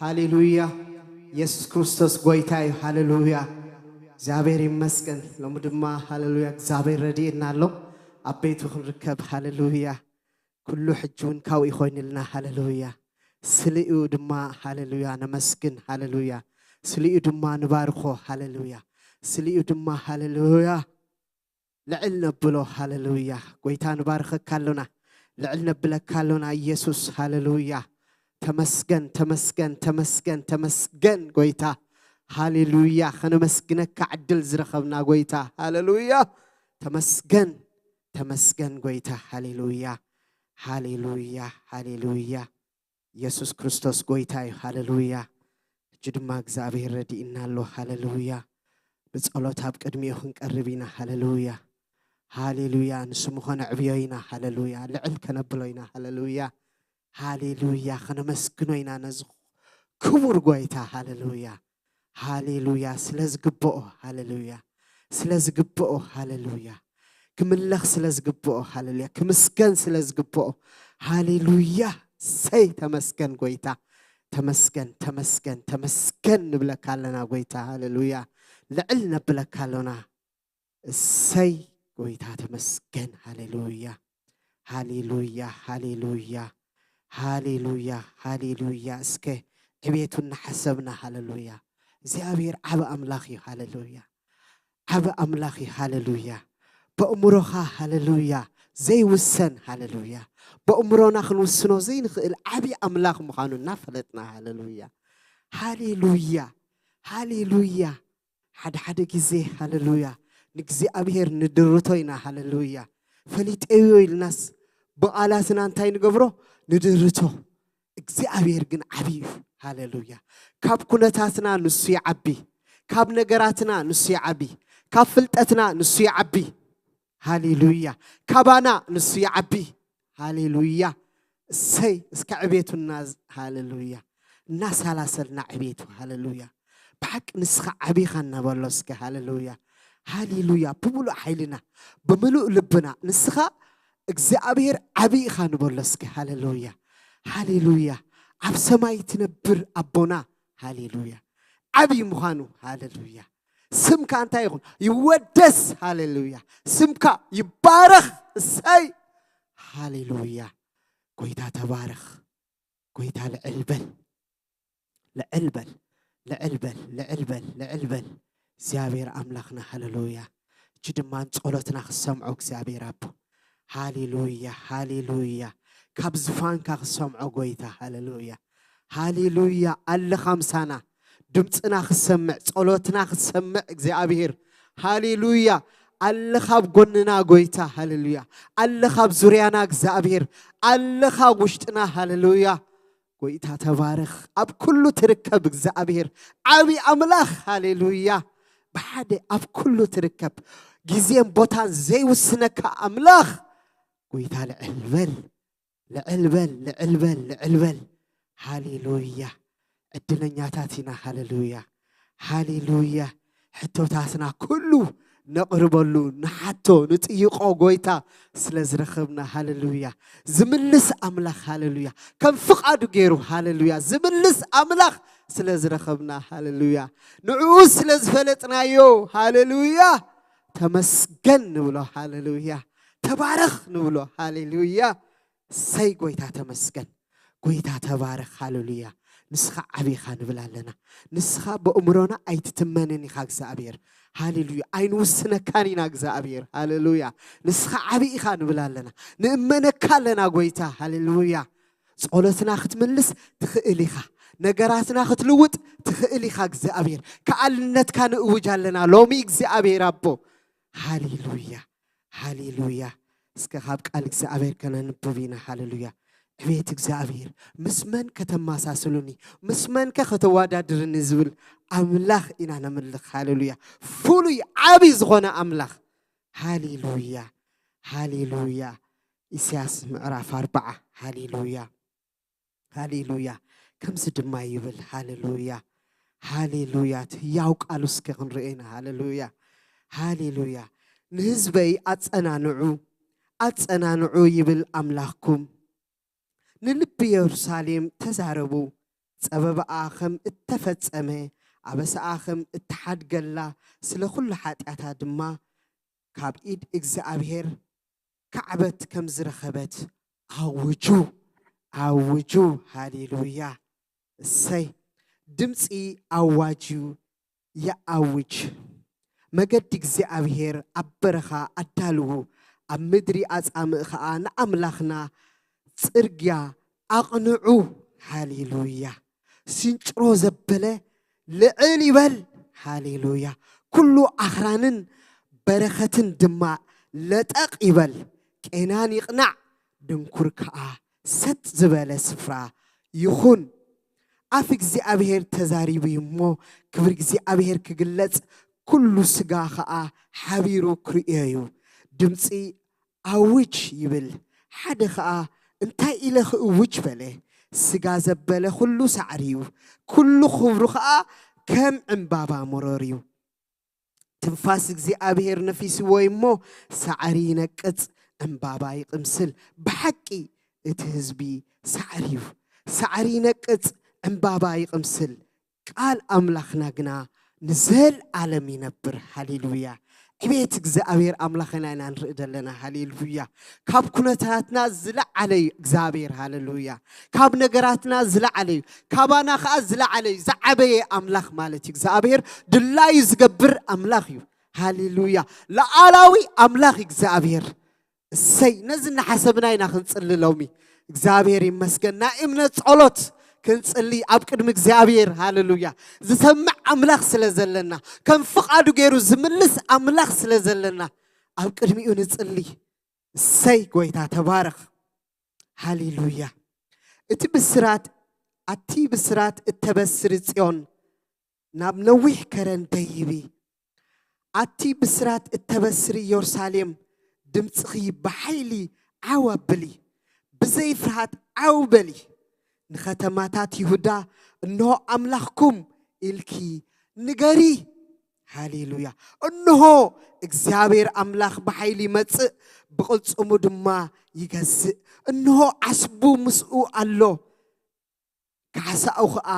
ሃሌሉያ። ኢየሱስ ክርስቶስ ጎይታ እዩ። ሃሌሉያ። እግዚኣብሔር ይመስገን። ሎሚ ድማ ሃሌሉያ፣ እግዚኣብሔር ረድኤና ኣሎ። ኣብ ቤቱ ክንርከብ። ሃሌሉያ። ኩሉ ሕጂ እውን ካብኡ ይኾይንልና። ሃሌሉያ። ስሊኡ ድማ ሃሌሉያ ነመስግን። ሃሌሉያ። ስሊኡ ድማ ንባርኾ። ሃሌሉያ። ስሊኡ ድማ ሃሌሉያ ልዕል ነብሎ። ሃሌሉያ። ጎይታ ንባርኸካ ኣሎና። ልዕል ነብለካ ኣሎና። ኢየሱስ ሃሌሉያ። ተመስገን፣ ተመስገን፣ ተመስገን፣ ተመስገን ጎይታ። ሃሌሉያ። ከነመስግነካ ዕድል ዝረኸብና ጎይታ። ሃሌሉያ። ተመስገን፣ ተመስገን ጎይታ። ሃሌሉያ። ሃሌሉያ። ሃሌሉያ። ኢየሱስ ክርስቶስ ጎይታ እዩ። ሃሌሉያ። ሕጂ ድማ እግዚኣብሔር ረድእና ኣሎ። ሃሌሉያ። ብጸሎት ኣብ ቅድሚኡ ክንቀርብ ኢና። ሃሌሉያ። ሃሌሉያ። ንስሙ ከነዕብዮ ኢና። ሃሌሉያ። ልዕል ከነብሎ ኢና። ሃሌሉያ። ሃሌሉያ። ከነመስግኖ ኢና ነዚ ክቡር ጎይታ። ሃሌሉያ። ሃሌሉያ። ስለ ዝግብኦ። ሃሌሉያ። ስለ ዝግብኦ። ሃሌሉያ። ክምለኽ ስለ ዝግብኦ። ሃሌሉያ። ክምስገን ስለ ዝግብኦ። ሃሌሉያ። ሰይ ተመስገን ጎይታ። ተመስገን፣ ተመስገን፣ ተመስገን ንብለካ ኣለና ጎይታ። ሃሌሉያ። ልዕል ነብለካ ኣሎና። እሰይ ጎይታ ተመስገን። ሃሌሉያ። ሃሌሉያ። ሃሌሉያ። ሃሌሉያ። ሃሌሉያ። እስከ ዕቤቱ እናሓሰብና። ሃሌሉያ። እግዚኣብሔር ዓቢ ኣምላኽ እዩ። ሃሌሉያ። ዓቢ ኣምላኽ እዩ። ሃሌሉያ። በእምሮኻ። ሃሌሉያ። ዘይውሰን። ሃሌሉያ። በእምሮና ክንውስኖ ዘይንኽእል ዓቢ ኣምላኽ ምዃኑ እናፈለጥና። ሃሌሉያ። ሃሌሉያ። ሃሌሉያ። ሓደ ሓደ ግዜ። ሃሌሉያ። ንእግዚኣብሔር ንድርቶ ኢና። ሃሌሉያ። ፈሊጠዮ ኢልናስ ብቓላትና እንታይ ንገብሮ? ንድርቶ። እግዚኣብሔር ግን ዓቢ እዩ። ሃሌሉያ። ካብ ኩነታትና ንሱ ይዓቢ። ካብ ነገራትና ንሱ ይዓቢ። ካብ ፍልጠትና ንሱ ይዓቢ። ሃሌሉያ። ካባና ንሱ ይዓቢ። ሃሌሉያ። እሰይ። እስከ ዕቤቱና። ሃሌሉያ። እናሰላሰልና ዕቤቱ። ሃሌሉያ። ብሓቂ ንስኻ ዓቢኻ እናበሎ እስከ። ሃሌሉያ። ሃሌሉያ። ብምሉእ ሓይልና፣ ብምሉእ ልብና ንስኻ እግዚኣብሔር ዓቢ ኢኻ ንበሎ እስከ። ሃሌሉያ። ሃሌሉያ። ኣብ ሰማይ ትነብር ኣቦና። ሃሌሉያ። ዓቢ ምዃኑ። ሃሌሉያ። ስምካ እንታይ ይኹን? ይወደስ። ሃሌሉያ። ስምካ ይባረኽ። እሰይ። ሃሌሉያ። ጎይታ ተባረኽ። ጎይታ ልዕል በል። ልዕል በል። ልዕል በል። ልዕል በል። ልዕል በል። እግዚኣብሔር ኣምላኽና። ሃሌሉያ። እቺ ድማ ንጸሎትና ክሰምዖ እግዚኣብሔር ኣቦ። ሃሌሉያ። ሃሌሉያ። ካብ ዝፋንካ ክሰምዖ ጎይታ። ሃሌሉያ። ሃሌሉያ። ኣለኻ ምሳና። ድምፅና ክሰምዕ፣ ጸሎትና ክሰምዕ እግዚኣብሔር። ሃሌሉያ። ኣለኻ ኣብ ጎንና ጎይታ። ሃሌሉያ። ኣለኻ ኣብ ዙርያና እግዚኣብሔር። ኣለኻ ኣብ ውሽጥና። ሃሌሉያ። ጎይታ ተባረኽ። ኣብ ኩሉ ትርከብ እግዚኣብሔር። ዓቢ ኣምላኽ። ሃሌሉያ። ብሓደ ኣብ ኩሉ ትርከብ። ግዜን ቦታን ዘይውስነካ ኣምላኽ። ጎይታ ልዕል በል። ልዕል በል፣ ልዕል በል፣ ልዕል በል። ሃሌሉያ። ዕድለኛታት ኢና። ሃሌሉያ። ሃሌሉያ። ሕቶታትና ኩሉ ነቕርበሉ፣ ንሓቶ፣ ንጥይቆ ጎይታ ስለ ዝረኸብና። ሃሌሉያ። ዝምልስ ኣምላኽ። ሃሌሉያ። ከም ፍቓዱ ገይሩ። ሃሌሉያ። ዝምልስ ኣምላኽ ስለ ዝረኸብና። ሃሌሉያ። ንዕኡ ስለ ዝፈለጥናዮ። ሃሌሉያ። ተመስገን ንብሎ። ሃሌሉያ። ተባረኽ ንብሎ። ሃሌሉያ። ሰይ ጎይታ ተመስገን። ጎይታ ተባረኽ። ሃሌሉያ። ንስኻ ዓቢ ኢኻ ንብል ኣለና። ንስኻ በእምሮና ኣይትትመንን ኢኻ እግዚኣብሔር። ሃሌሉያ። ኣይንውስነካን ኢና እግዚኣብሔር። ሃሌሉያ። ንስኻ ዓቢ ኢኻ ንብል ኣለና። ንእመነካ ኣለና ጎይታ። ሃሌሉያ። ጸሎትና ክትምልስ ትኽእል ኢኻ። ነገራትና ክትልውጥ ትኽእል ኢኻ እግዚኣብሔር። ከኣልነትካ ንእውጅ ኣለና ሎሚ እግዚኣብሔር ኣቦ። ሃሌሉያ። ሃሌሉያ። እስከ ካብ ቃል እግዚኣብሔር ከነንብብ ኢና። ሃሌሉያ። ዕቤት እግዚኣብሔር። ምስ መን ከተመሳስሉኒ? ምስ መን ከ ከተወዳድርኒ ዝብል ኣምላኽ ኢና ነምልኽ። ሃሌሉያ። ፍሉይ ዓቢ ዝኾነ ኣምላኽ። ሃሌሉያ። ሃሌሉያ። ኢሳያስ ምዕራፍ ኣርብዓ። ሃሌሉያ። ሃሌሉያ። ከምዚ ድማ ይብል። ሃሌሉያ። ሃሌሉያ። እቲ ህያው ቃሉ እስከ ክንርኢ ኢና። ሃሌሉያ። ሃሌሉያ። ንህዝበይ ኣጸናንዑ፣ ኣጸናንዑ ይብል ኣምላኽኩም። ንልቢ የሩሳሌም ተዛረቡ፣ ጸበባኣ ከም እተፈጸመ፣ ኣበሳኣ ከም እተሓድገላ፣ ስለ ኩሉ ሓጢኣታ ድማ ካብ ኢድ እግዚኣብሔር ካዕበት ከም ዝረኸበት ኣውጁ፣ ኣውጁ። ሃሌሉያ። እሰይ። ድምፂ ኣዋጅ እዩ፣ የኣውጅ። መገዲ እግዚኣብሔር ኣብ በረኻ ኣዳልዉ፣ ኣብ ምድሪ ኣጻምእ ኸኣ ንኣምላኽና ጽርግያ ኣቕንዑ። ሃሌሉያ። ስንጭሮ ዘበለ ልዕል ይበል። ሃሌሉያ። ኩሉ ኣኽራንን በረኸትን ድማ ለጠቕ ይበል። ቄናን ይቕናዕ፣ ድንኩር ከኣ ሰጥ ዝበለ ስፍራ ይኹን። ኣፍ እግዚኣብሔር ተዛሪቡ እዩ እሞ፣ ክብሪ እግዚኣብሔር ክግለጽ፣ ኩሉ ስጋ ኸኣ ሓቢሩ ክርእዮ እዩ። ድምጺ ኣውጅ ይብል። ሓደ ኸኣ እንታይ ኢለ ክእውጅ በለ። ስጋ ዘበለ ኩሉ ሳዕሪ እዩ፣ ኩሉ ክብሩ ኸኣ ከም ዕምባባ መሮር እዩ። ትንፋስ እግዚኣብሔር ነፊስዎ እዩ እሞ፣ ሳዕሪ ይነቅጽ፣ ዕምባባ ይቕምስል። ብሓቂ እቲ ህዝቢ ሳዕሪ እዩ። ሳዕሪ ይነቅጽ፣ ዕምባባ ይቕምስል። ቃል ኣምላኽና ግና ንዘልኣለም ይነብር። ሃሌሉያ። ዕቤት እግዚኣብሔር ኣምላኽና ኢና ንርኢ ዘለና። ሃሌሉያ። ካብ ኩነታትና ዝለዓለ እዩ እግዚኣብሔር። ሃሌሉያ። ካብ ነገራትና ዝለዓለ እዩ። ካባና ኸዓ ዝለዓለ እዩ። ዝዓበየ ኣምላኽ ማለት እዩ። እግዚኣብሔር ድላዩ ዝገብር ኣምላኽ እዩ። ሃሌሉያ። ለኣላዊ ኣምላኽ እግዚኣብሔር። እሰይ፣ ነዚ እናሓሰብና ኢና ክንጽሊ ሎሚ። እግዚኣብሔር ይመስገን። ናይ እምነት ጸሎት ክንጽሊ ኣብ ቅድሚ እግዚኣብሔር፣ ሃሌሉያ፣ ዝሰምዕ ኣምላኽ ስለ ዘለና፣ ከም ፍቓዱ ገይሩ ዝምልስ ኣምላኽ ስለ ዘለና፣ ኣብ ቅድሚኡ ንጽሊ። እሰይ፣ ጎይታ ተባረኽ። ሃሌሉያ። እቲ ብስራት፣ ኣቲ ብስራት እተበስሪ ጽዮን፣ ናብ ነዊሕ ከረን ደይቢ። ኣቲ ብስራት እተበስሪ ኢየሩሳሌም፣ ድምጽኺ ብሓይሊ ዓው ኣብሊ፣ ብዘይ ፍርሃት ዓው በሊ። ንኸተማታት ይሁዳ፣ እንሆ ኣምላኽኩም ኢልኪ ንገሪ። ሃሌሉያ። እንሆ እግዚኣብሔር ኣምላኽ ብሓይሊ ይመጽእ፣ ብቕልጽሙ ድማ ይገዝእ። እንሆ ዓስቡ ምስኡ ኣሎ። ካሕሳኡ ኸኣ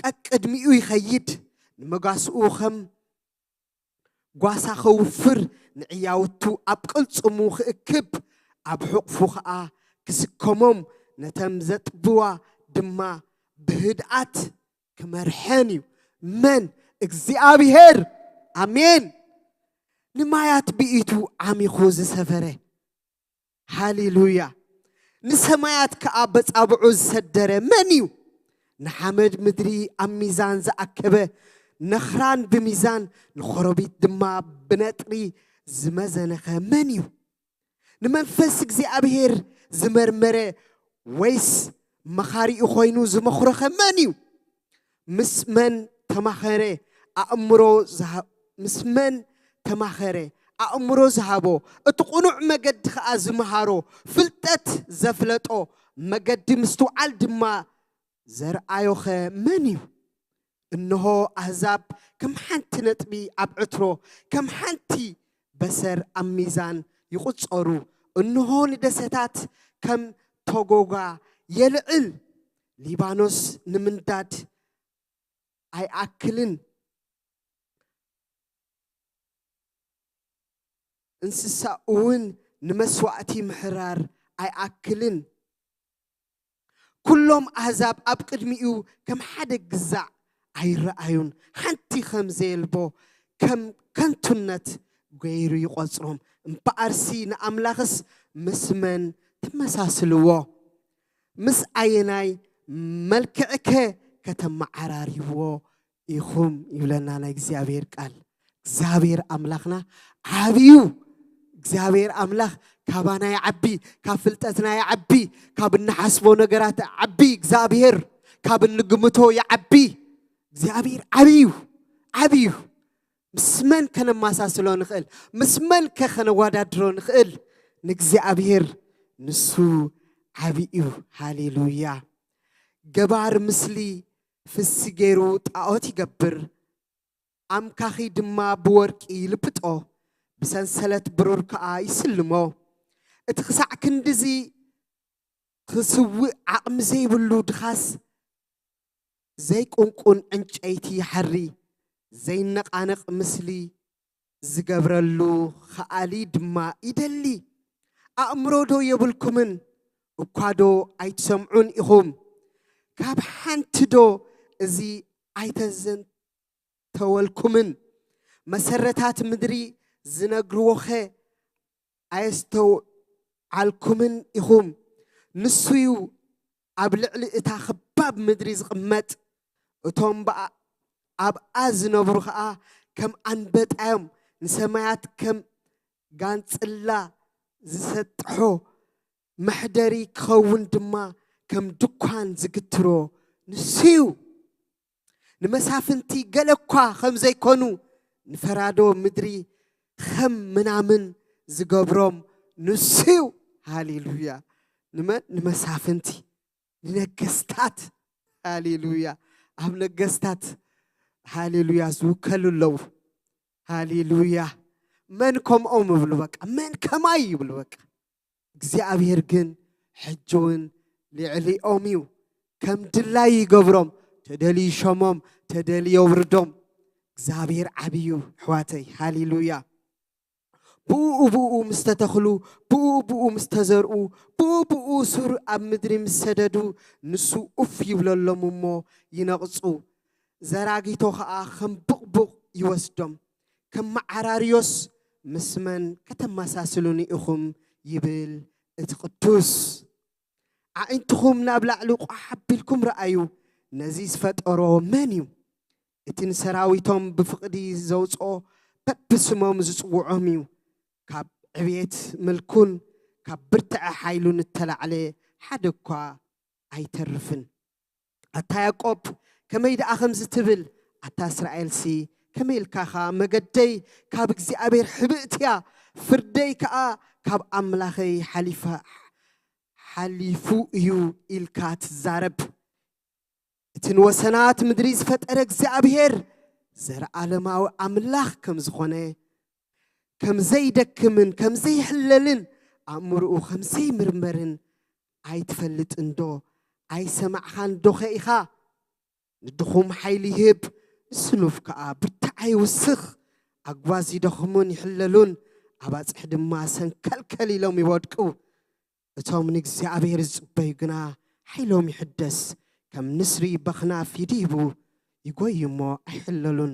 ቀቅድሚኡ ይኸይድ፣ ንመጋስኡ ኸም ጓሳ ኸውፍር፣ ንዕያውቱ ኣብ ቅልጽሙ ኽእክብ፣ ኣብ ሕቑፉ ኸኣ ክስከሞም፣ ነተን ዘጥብዋ ድማ ብህድኣት ክመርሐን እዩ። መን? እግዚኣብሄር። ኣሜን። ንማያት ብኢዱ ዓሚኹ ዝሰፈረ፣ ሃሌሉያ። ንሰማያት ከኣ በጻብዑ ዝሰደረ መን እዩ? ንሓመድ ምድሪ ኣብ ሚዛን ዝኣከበ፣ ነኽራን ብሚዛን፣ ንኾረቢት ድማ ብነጥሪ ዝመዘነኸ መን እዩ? ንመንፈስ እግዚኣብሔር ዝመርመረ ወይስ መኻሪኡ ኮይኑ ዝመኽሮኸ መን እዩ? ምስ መን ተማኸረ ኣእምሮ ዝሃ-፣ ምስ መን ተማኸረ ኣእምሮ ዝሃቦ፣ እቲ ቅኑዕ መገዲ ኸኣ ዝመሃሮ፣ ፍልጠት ዘፍለጦ፣ መገዲ ምስትውዓል ድማ ዘርኣዮኸ መን እዩ? እንሆ ኣህዛብ ከም ሓንቲ ነጥቢ ኣብ ዕትሮ፣ ከም ሓንቲ በሰር ኣብ ሚዛን ይቑጸሩ። እንሆ ንደሴታት ከም ተጎጓ የልዕል። ሊባኖስ ንምንዳድ ኣይኣክልን፣ እንስሳኡ እውን ንመስዋእቲ ምሕራር ኣይኣክልን። ኩሎም ኣህዛብ ኣብ ቅድሚኡ ከም ሓደ ግዛዕ ኣይረኣዩን። ሓንቲ ከም ዘየልቦ ከም ከንቱነት ገይሩ ይቖጽሮም። እምበኣርሲ ንኣምላኽስ ምስ መን ተመሳስልዎ? ምስ ኣየናይ መልክዕከ ከተመዓራርይዎ ኢኹም ይብለና ናይ እግዚኣብሔር ቃል። እግዚኣብሔር ኣምላኽና ዓብዩ። እግዚኣብሔር ኣምላኽ ካባና ይዓቢ፣ ካብ ፍልጠትና ይዓቢ፣ ካብ እንሓስቦ ነገራት ይዓቢ። እግዚኣብሔር ካብ እንግምቶ ይዓቢ። እግዚኣብሔር ዓብዩ፣ ዓብዩ። ምስ መን ከነመሳስሎ ንኽእል? ምስ መን ከ ከነወዳድሮ ንኽእል? ንእግዚኣብሔር ንሱ ዓብዩ እዩ። ሃሌሉያ። ገባር ምስሊ ፍሲ ገይሩ ጣዖት ይገብር፣ ኣምካኺ ድማ ብወርቂ ይልብጦ፣ ብሰንሰለት ብሩር ከኣ ይስልሞ። እቲ ክሳዕ ክንድዚ ክስውእ ዓቕሚ ዘይብሉ ድኻስ ዘይቁንቁን ዕንጨይቲ ይሓሪ፣ ዘይነቓነቕ ምስሊ ዝገብረሉ ከኣሊ ድማ ይደሊ። ኣእምሮ ዶ የብልኩምን? እኳ ዶ ኣይትሰምዑን ኢኹም? ካብ ሓንቲ ዶ እዚ ኣይተዘንተወልኩምን? መሰረታት ምድሪ ዝነግርዎኸ ኣየስተውዓልኩምን ኢኹም? ንሱዩ ኣብ ልዕሊ እታ ኽባብ ምድሪ ዝቕመጥ። እቶም ብኣ-፣ ኣብኣ ዝነብሩ ኸኣ ከም ኣንበጣ እዮም። ንሰማያት ከም ጋንጽላ ዝሰጥሖ፣ መሕደሪ ክኸውን ድማ ከም ድኳን ዝግትሮ ንሱዩ። ንመሳፍንቲ ገለ እኳ ከም ዘይኮኑ፣ ንፈራዶ ምድሪ ከም ምናምን ዝገብሮም ንሱዩ። ሃሌሉያ! ንመን? ንመሳፍንቲ፣ ንነገስታት። ሃሌሉያ! ኣብ ነገስታት፣ ሃሌሉያ፣ ዝውከሉ ኣለዉ። ሃሌሉያ! መን ከምኦም ይብሉ በቃ፣ መን ከማይ ይብሉ በቃ። እግዚኣብሔር ግን ሕጂ እውን ልዕሊኦም እዩ። ከም ድላይ ይገብሮም፣ ተደልዩ ይሾሞም፣ ተደልዩ የውርዶም። እግዚኣብሔር ዓብዩ ኣሕዋተይ። ሃሌሉያ! ብኡ ብኡ ምስ ተተኽሉ፣ ብኡ ብኡ ምስ ተዘርኡ፣ ብኡ ብኡ ሱር ኣብ ምድሪ ምስ ሰደዱ፣ ንሱ ኡፍ ይብለሎም እሞ ይነቕጹ። ዘራጊቶ ኸኣ ከም ብቕቡቕ ይወስዶም። ከም መዓራርዮስ ምስ መን ከተመሳስሉኒ ኢኹም? ይብል እቲ ቅዱስ። ኣዒንትኹም ናብ ላዕሊ ቋሕ ኣቢልኩም ረኣዩ። ነዚ ዝፈጠሮ መን እዩ? እቲ ንሰራዊቶም ብፍቕዲ ዘውጽኦ በብስሞም ዝጽውዖም እዩ። ካብ ዕብየት ምልኩን ካብ ብርትዐ ሓይሉን እተላዕለ ሓደ እኳ ኣይተርፍን። ኣታ ያዕቆብ፣ ከመይ ደኣ ከምዚ ትብል? ኣታ እስራኤልሲ፣ ከመይ ኢልካ ኢኻ? መገደይ ካብ እግዚኣብሔር ሕብእቲ እያ፣ ፍርደይ ከኣ ካብ ኣምላኸይ ሓሊፋ-፣ ሓሊፉ እዩ ኢልካ ትዛረብ። እቲ ንወሰናት ምድሪ ዝፈጠረ እግዚኣብሔር ዘረኣለማዊ ኣምላኽ ከም ዝኾነ፣ ከም ዘይደክምን ከም ዘይሕለልን፣ ኣእምሮኡ ከም ዘይምርመርን ኣይትፈልጥን ዶ? ኣይሰማዕኻን ዶኸ ኢኻ? ንድኹም ሓይሊ ይህብ፣ ንስኑፍ ከኣ ብርትዓ ይውስኽ። ኣጓዝ ይደኽሙን ይሕለሉን፣ ኣባጽሕ ድማ ሰንከልከል ኢሎም ይወድቁ። እቶም ንእግዚኣብሔር ዝጽበዩ ግና ሓይሎም ይሕደስ፣ ከም ንስሪ በኽናፍ ይድይቡ፣ ይጎዩ እሞ ኣይሕለሉን፣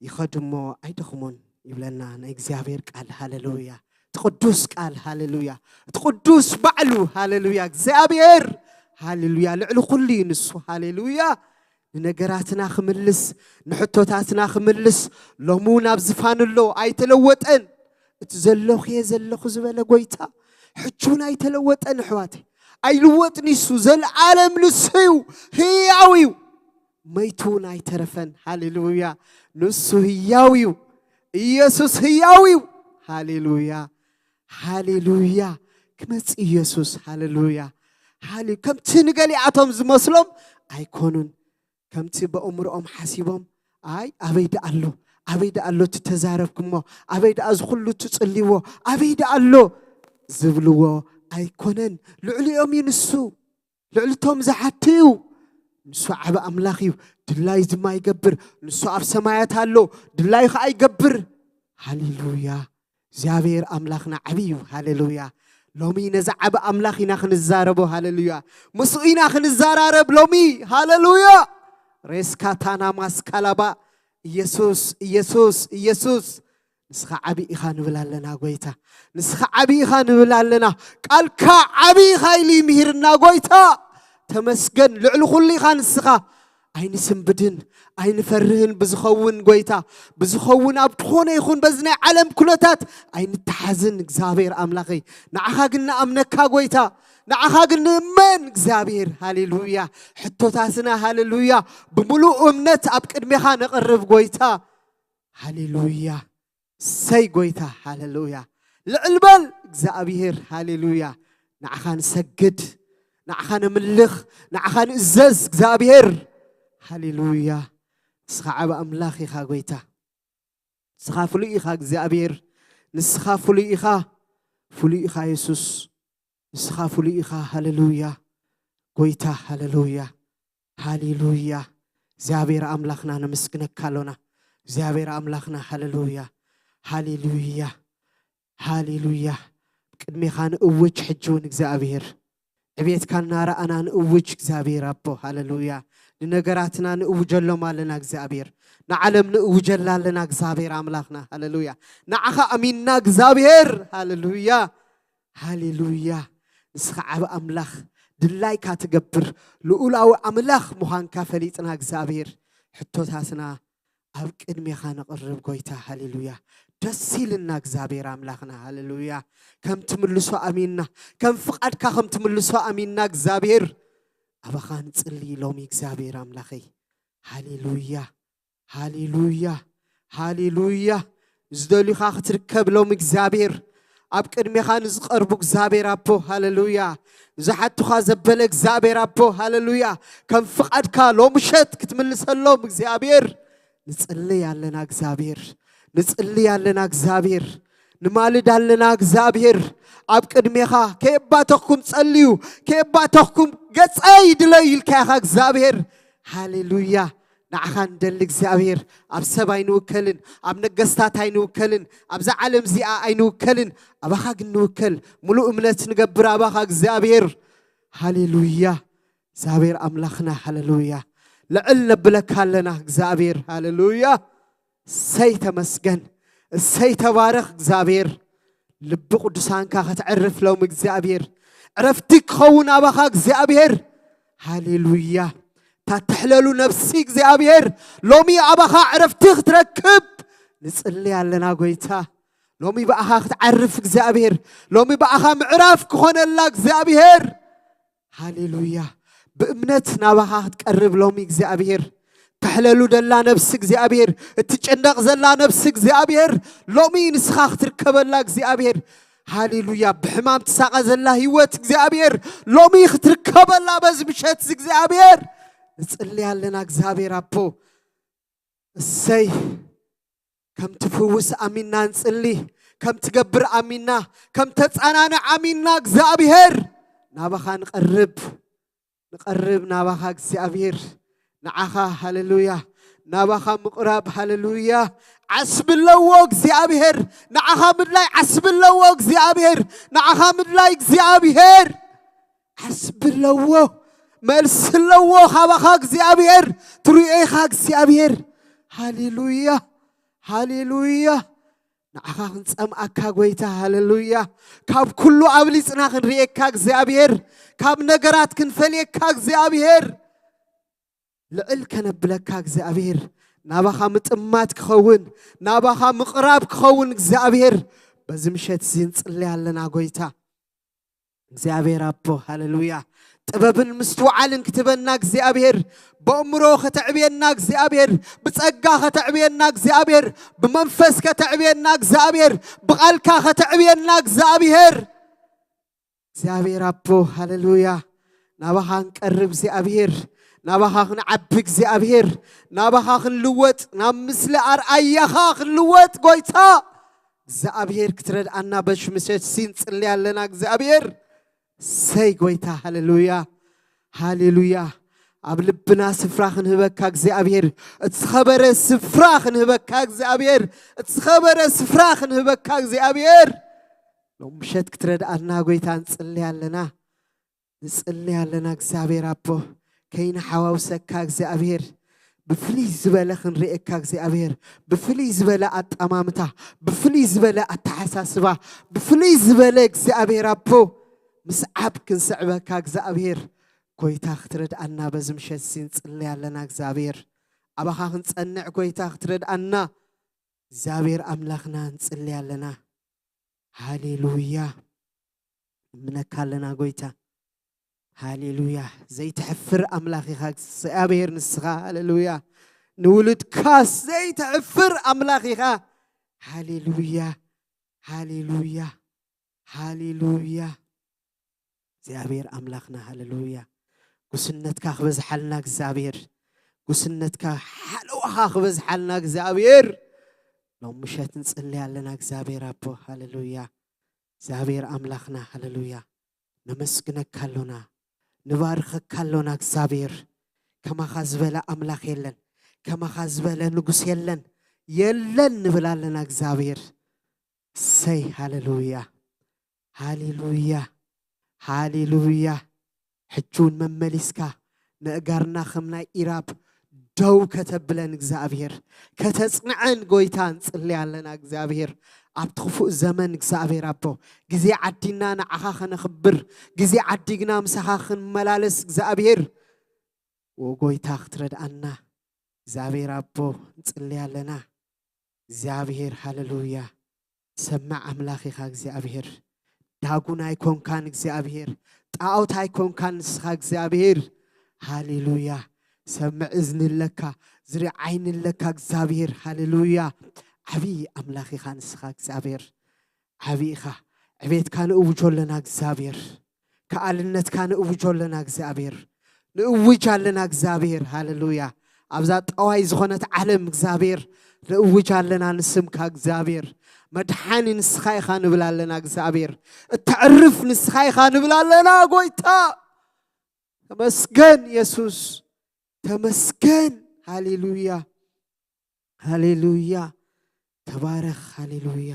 ይኸዱ እሞ ኣይደኽሙን ይብለና ናይ እግዚኣብሔር ቃል። ሃሌሉያ! እቲ ቅዱስ ቃል። ሃሌሉያ! እቲ ቅዱስ ባዕሉ። ሃሌሉያ! እግዚኣብሔር። ሃሌሉያ! ልዕሊ ኩሉ እዩ ንሱ። ሃሌሉያ! ንነገራትና ክምልስ፣ ንሕቶታትና ክምልስ፣ ሎሚ እውን ኣብ ዝፋን ኣሎ፣ ኣይተለወጠን። እቲ ዘለኹ እየ ዘለኹ ዝበለ ጎይታ፣ ሕጂ እውን ኣይተለወጠን ኣሕዋተይ። ኣይልወጥን እዩ። ንሱ ዘለዓለም ንሱ እዩ፣ ህያው እዩ። መይቱ እውን ኣይተረፈን። ሃሌሉያ! ንሱ ህያው እዩ። ኢየሱስ ህያው እዩ። ሃሌሉያ! ሃሌሉያ! ክመጽእ ኢየሱስ። ሃሌሉያ! ሃሌ-፣ ከምቲ ንገሊኣቶም ዝመስሎም ኣይኮኑን። ከምቲ በእምሮኦም ሓሲቦም፣ ኣይ፣ ኣበይ ደኣ ኣሎ? ኣበይ ደኣ ኣሎ እቲ ተዛረብኩሞ? ኣበይ ደኣ እዚ ኩሉ ትጽልይዎ? ኣበይ ደኣ ኣሎ? ዝብልዎ ኣይኮነን። ልዕሊኦም እዩ ንሱ። ልዕልቶም ዝሓቲ እዩ። ንሱ ዓቢ ኣምላኽ እዩ። ድላይ ድማ ይገብር። ንሱ ኣብ ሰማያት ኣሎ። ድላይ ኸኣ ይገብር። ሃሌሉያ! እግዚኣብሔር ኣምላኽና ዓቢ እዩ። ሃሌሉያ! ሎሚ ነዚ ዓቢ ኣምላኽ ኢና ክንዛረቦ። ሃሌሉያ! ምስኡ ኢና ክንዘራረብ ሎሚ። ሃሌሉያ! ሬስካታና ማስካላባ። ኢየሱስ፣ ኢየሱስ፣ ኢየሱስ። ንስኻ ዓቢ ኢኻ ንብል ኣለና ጎይታ። ንስኻ ዓቢ ኢኻ ንብል ኣለና። ቃልካ ዓቢ ኢኻ ኢሉ ይምህርና ጎይታ። ተመስገን። ልዕሊ ኩሉ ኢኻ ንስኻ። ኣይንስንብድን፣ ኣይንፈርህን ብዝኸውን ጎይታ፣ ብዝኸውን ኣብ ዝኾነ ይኹን በዚ ናይ ዓለም ኩነታት ኣይንተሓዝን እግዚኣብሔር ኣምላኸይ። ንዓኻ ግን ንኣምነካ ጎይታ፣ ንዓኻ ግን ንእመን እግዚኣብሔር። ሃሌሉያ። ሕቶታትና ሃሌሉያ ብምሉእ እምነት ኣብ ቅድሜኻ ነቕርብ ጎይታ። ሃሌሉያ። ሰይ ጎይታ፣ ሃሌሉያ። ልዕል በል እግዚኣብሔር፣ ሃሌሉያ። ንዓኻ ንሰግድ፣ ንዓኻ ነምልኽ፣ ንዓኻ ንእዘዝ እግዚኣብሔር። ሃሌሉያ። ንስኻ ዓቢ ኣምላኽ ኢኻ ጎይታ። ንስኻ ፍሉይ ኢኻ እግዚኣብሔር። ንስኻ ፍሉይ ኢኻ። ፍሉይ ኢኻ የሱስ። ንስኻ ፍሉይ ኢኻ። ሃሌሉያ። ጎይታ፣ ሃሌሉያ። ሃሌሉያ። እግዚኣብሔር ኣምላኽና ነመስግነካ ኣሎና። እግዚኣብሔር ኣምላኽና፣ ሃሌሉያ፣ ሃሌሉያ፣ ሃሌሉያ። ቅድሜኻ ንእውጅ ሕጂ እውን እግዚኣብሔር። ዕቤትካ እናረኣና ንእውጅ እግዚኣብሔር ኣቦ፣ ሃሌሉያ። ንነገራትና ንእውጀሎም ኣለና እግዚኣብሔር። ንዓለም ንእውጀላ ኣለና እግዚኣብሔር ኣምላኽና፣ ሃሌሉያ። ንዓኻ ኣሚንና እግዚኣብሔር፣ ሃሌሉያ፣ ሃሌሉያ። ንስኻ ዓቢ ኣምላኽ፣ ድላይካ ትገብር ልኡላዊ ኣምላኽ ምዃንካ ፈሊጥና እግዚኣብሔር፣ ሕቶታትና ኣብ ቅድሜኻ ነቕርብ ጎይታ፣ ሃሌሉያ። ደስ ኢልና እግዚኣብሔር ኣምላኽና፣ ሃሌሉያ። ከም ትምልሶ ኣሚንና፣ ከም ፍቓድካ ከም ትምልሶ ኣሚንና እግዚኣብሔር፣ ኣባኻ ንጽሊ ሎሚ እግዚኣብሔር ኣምላኸይ፣ ሃሌሉያ፣ ሃሌሉያ፣ ሃሌሉያ። ዝደልዩኻ ክትርከብ ሎም እግዚኣብሔር፣ ኣብ ቅድሜኻ ንዝቐርቡ እግዚኣብሔር ኣቦ፣ ሃሌሉያ። ዝሓቱኻ ዘበለ እግዚኣብሔር ኣቦ፣ ሃሌሉያ። ከም ፍቓድካ ሎም ምሸት ክትምልሰሎም እግዚኣብሔር፣ ንጽልይ ኣለና እግዚኣብሔር፣ ንጽልይ ኣለና እግዚኣብሔር፣ ንማልድ ኣለና እግዚኣብሔር። ኣብ ቅድሜኻ ከየባተኽኩም ጸልዩ፣ ከየባተኽኩም ገጸይ ድለዩ ኢልካ ኢኻ እግዚኣብሔር። ሃሌሉያ። ንዓኻ ንደሊ እግዚኣብሔር። ኣብ ሰብ ኣይንውከልን፣ ኣብ ነገስታት ኣይንውከልን፣ ኣብዛ ዓለም እዚኣ ኣይንውከልን። ኣባኻ ግን ንውከል። ሙሉእ እምነት ንገብር ኣባኻ እግዚኣብሔር። ሃሌሉያ። እግዚኣብሔር ኣምላኽና፣ ሃሌሉያ። ልዕል ነብለካ ኣለና እግዚኣብሔር። ሃሌሉያ። እሰይ ተመስገን፣ እሰይ ተባረኽ እግዚኣብሔር። ልቢ ቅዱሳንካ ከተዕርፍ ሎም እግዚኣብሔር። ዕረፍቲ ክኸውን ኣባኻ እግዚኣብሔር። ሃሌሉያ። ታተሕለሉ ነፍሲ እግዚኣብሔር ሎሚ ኣባኻ ዕረፍቲ ክትረክብ ንጽሊ ኣለና ጎይታ። ሎሚ ብኣኻ ክትዓርፍ እግዚኣብሔር፣ ሎሚ ብኣኻ ምዕራፍ ክኾነላ እግዚኣብሔር። ሃሌሉያ። ብእምነት ናባኻ ክትቀርብ ሎሚ እግዚኣብሔር። ተሕለሉ ደላ ነፍሲ እግዚኣብሔር፣ እትጨነቕ ዘላ ነፍሲ እግዚኣብሔር፣ ሎሚ ንስኻ ክትርከበላ እግዚኣብሔር። ሃሌሉያ። ብሕማም ትሳቐ ዘላ ህይወት እግዚኣብሔር፣ ሎሚ ክትርከበላ በዚ ምሸት እግዚኣብሔር። ንጽሊ ኣለና እግዚኣብሔር ኣቦ። እሰይ። ከም ትፍውስ ኣሚንና ንጽሊ፣ ከም ትገብር ኣሚንና፣ ከም ተጻናንዕ ኣሚንና እግዚኣብሔር ናባኻ ንቐርብ፣ ንቐርብ ናባኻ እግዚኣብሔር። ንዓኻ፣ ሃሌሉያ። ናባኻ ምቕራብ፣ ሃሌሉያ። ዓስቢ ኣለዎ እግዚኣብሔር። ንዓኻ ምድላይ ዓስቢ ኣለዎ እግዚኣብሔር። ንዓኻ ምድላይ እግዚኣብሔር ዓስቢ ኣለዎ፣ መልሲ ኣለዎ። ካባኻ እግዚኣብሔር ትሪኦ ኢኻ እግዚኣብሔር። ሃሌሉያ፣ ሃሌሉያ። ንዓኻ ክንጸምኣካ ጎይታ፣ ሃሌሉያ። ካብ ኩሉ ኣብሊጽና ክንርእየካ እግዚኣብሔር፣ ካብ ነገራት ክንፈልየካ እግዚኣብሔር። ልዕል ከነብለካ እግዚኣብሔር፣ ናባኻ ምጥማት ክኸውን፣ ናባኻ ምቕራብ ክኸውን እግዚኣብሔር፣ በዚ ምሸት እዚ ንጽሊ ኣለና ጎይታ። እግዚኣብሔር ኣቦ፣ ሃሌሉያ። ጥበብን ምስትውዓልን ክትበና እግዚኣብሔር፣ በእምሮ ከተዕብየና እግዚኣብሔር፣ ብጸጋ ከተዕብየና እግዚኣብሔር፣ ብመንፈስ ከተዕብየና እግዚኣብሔር፣ ብቓልካ ከተዕብየና እግዚኣብሔር። እግዚኣብሔር ኣቦ፣ ሃሌሉያ። ናባኻ ንቀርብ እግዚኣብሔር፣ ናባኻ ክንዓቢ እግዚኣብሔር፣ ናባኻ ክንልወጥ፣ ናብ ምስሊ ኣርኣያኻ ክንልወጥ ጎይታ እግዚኣብሔር ክትረድኣና በዚ ምሸት እዚ ንጽሊ ኣለና እግዚኣብሔር። ሰይ ጎይታ፣ ሃሌሉያ፣ ሃሌሉያ። ኣብ ልብና ስፍራ ክንህበካ እግዚኣብሔር፣ እቲ ዝኸበረ ስፍራ ክንህበካ እግዚኣብሔር፣ እቲ ዝኸበረ ስፍራ ክንህበካ እግዚኣብሔር። ሎም ምሸት ክትረድኣና ጎይታ ንጽሊ ኣለና፣ ንጽሊ ኣለና እግዚኣብሔር ኣቦ። ከይንሓዋውሰካ እግዚኣብሔር፣ ብፍልይ ዝበለ ክንርእየካ እግዚኣብሔር፣ ብፍልይ ዝበለ ኣጠማምታ፣ ብፍልይ ዝበለ ኣተሓሳስባ፣ ብፍልይ ዝበለ እግዚኣብሔር ኣቦ ምስዓብ ክንስዕበካ እግዚኣብሔር። ጎይታ ክትረድኣና በዚ ምሸት እዚ ንጽሊ ኣለና እግዚኣብሔር። ኣባኻ ክንጸንዕ ጎይታ ክትረድኣና እግዚኣብሔር ኣምላኽና ንጽሊ ኣለና። ሃሌሉያ። እምነካ ኣለና ጎይታ። ሃሌሉያ። ዘይትሕፍር ኣምላኽ ኢኻ እግዚኣብሔር ንስኻ። ሃሌሉያ። ንውሉድካስ ዘይትሕፍር ኣምላኽ ኢኻ። ሃሌሉያ፣ ሃሌሉያ፣ ሃሌሉያ። እግዚኣብሔር ኣምላኽና፣ ሃሌሉያ። ጉስነትካ ክበዝሓልና እግዚኣብሔር፣ ጉስነትካ ሓለዋኻ ክበዝሓልና እግዚኣብሔር። ሎም ምሸት ንጽሊ ኣለና እግዚኣብሔር ኣቦ፣ ሃሌሉያ። እግዚኣብሔር ኣምላኽና፣ ሃሌሉያ። ነመስግነካ ኣሎና፣ ንባርኸካ ኣሎና እግዚኣብሔር። ከማኻ ዝበለ ኣምላኽ የለን፣ ከማኻ ዝበለ ንጉስ የለን፣ የለን ንብል ኣለና እግዚኣብሔር። ሰይ ሃሌሉያ፣ ሃሌሉያ፣ ሃሌሉያ። ሕጂ እውን መመሊስካ ንእጋርና ከም ናይ ኢራብ ደው ከተብለን እግዚኣብሔር፣ ከተጽንዐን ጎይታ ንጽሊ ኣለና እግዚኣብሔር። ኣብቲ ክፉእ ዘመን እግዚኣብሔር ኣቦ፣ ግዜ ዓዲና ንዓኻ ከነኽብር፣ ግዜ ዓዲግና ምሳኻ ክንመላለስ እግዚኣብሔር፣ ወጎይታ ክትረድኣና እግዚኣብሔር ኣቦ ንጽሊ ኣለና። እግዚኣብሔር ሃሌሉያ። ሰማዕ ኣምላኽ ኢኻ እግዚኣብሔር። ዳጉን ኣይኮንካን እግዚኣብሔር። ጣዖት ኣይኮንካን ንስኻ እግዚኣብሔር። ሃሌሉያ። ሰምዕ እዝኒ ኣለካ፣ ዝርኢ ዓይኒ ኣለካ እግዚኣብሔር። ሃሌሉያ። ዓብዪ ኣምላኽ ኢኻ ንስኻ እግዚኣብሔር። ዓብዪ ኢኻ። ዕቤትካ ንእውጆ ኣለና እግዚኣብሔር። ከኣልነትካ ንእውጆ ኣለና እግዚኣብሔር። ንእውጅ ኣለና እግዚኣብሔር። ሃሌሉያ። ኣብዛ ጠዋይ ዝኾነት ዓለም እግዚኣብሔር ንእውጅ ኣለና ንስምካ እግዚኣብሔር። መድሓኒ ንስኻ ኢኻ ንብል ኣለና እግዚኣብሔር። እተዕርፍ ንስኻ ኢኻ ንብል ኣለና ጎይታ። ተመስገን የሱስ፣ ተመስገን። ሃሌሉያ፣ ሃሌሉያ። ተባረኽ። ሃሌሉያ።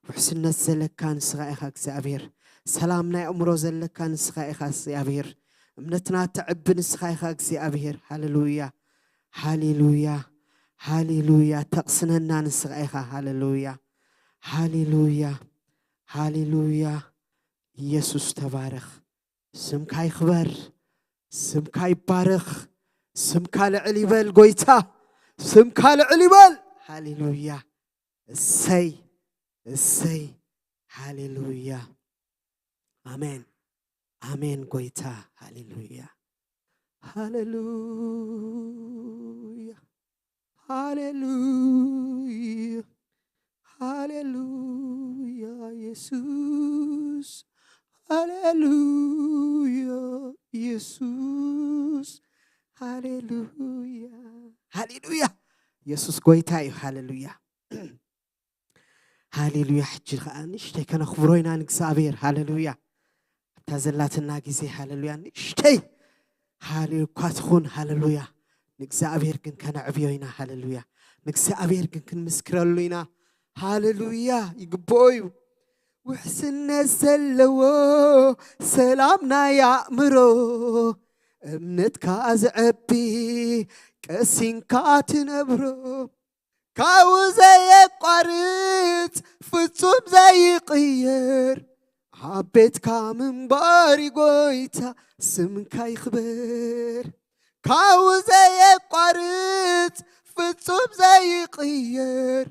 ውሕስነት ዘለካ ንስኻ ኢኻ እግዚኣብሔር። ሰላም ናይ ኣእምሮ ዘለካ ንስኻ ኢኻ እግዚኣብሔር። እምነትና ተዕቢ ንስኻ ኢኻ እግዚኣብሔር። ሃሌሉያ፣ ሃሌሉያ፣ ሃሌሉያ። ተቕስነና ንስኻ ኢኻ። ሃሌሉያ፣ ሃሌሉያ፣ ሃሌሉያ። ኢየሱስ ተባረኽ። ስምካ ይኽበር፣ ስምካ ይባረኽ፣ ስምካ ልዕል ይበል ጎይታ፣ ስምካ ልዕል ይበል። ሃሌሉያ። እሰይ፣ እሰይ። ሃሌሉያ። ኣሜን፣ ኣሜን ጎይታ። ሃሌሉያ፣ ሃሌሉያ፣ ሃሌሉያ፣ ሃሌሉያ። የሱስ፣ ሃሌሉያ፣ የሱስ፣ ሃሌሉያ፣ ሃሌሉያ። የሱስ ጎይታ እዩ። ሃሌሉያ፣ ሃሌሉያ። ሕጂ ኸዓ ንእሽተይ ከነኽብሮ ኢና ንእግዚኣብሔር። ሃሌሉያ። ኣብታ ዘላትና ግዜ ሃሌሉያ ንእሽተይ ሃሌሉ እኳ ትኹን። ሃሌሉያ። ንእግዚኣብሔር ግን ከነዕብዮ ኢና። ሃሌሉያ። ንእግዚኣብሔር ግን ክንምስክረሉ ኢና። ሃሌሉያ። ይግብኦ እዩ። ውሕስነት ዘለዎ ሰላም ናይ ኣእምሮ፣ እምነትካ ዝዐቢ ቀሲንካ ትነብሮ፣ ካብኡ ዘየቋርጽ ፍጹም ዘይቕየር፣ ኣብ ቤትካ ምንባር እዩ ጎይታ፣ ስምካ ይኽበር። ካብኡ ዘየቋርጽ ፍጹም ዘይቕየር፣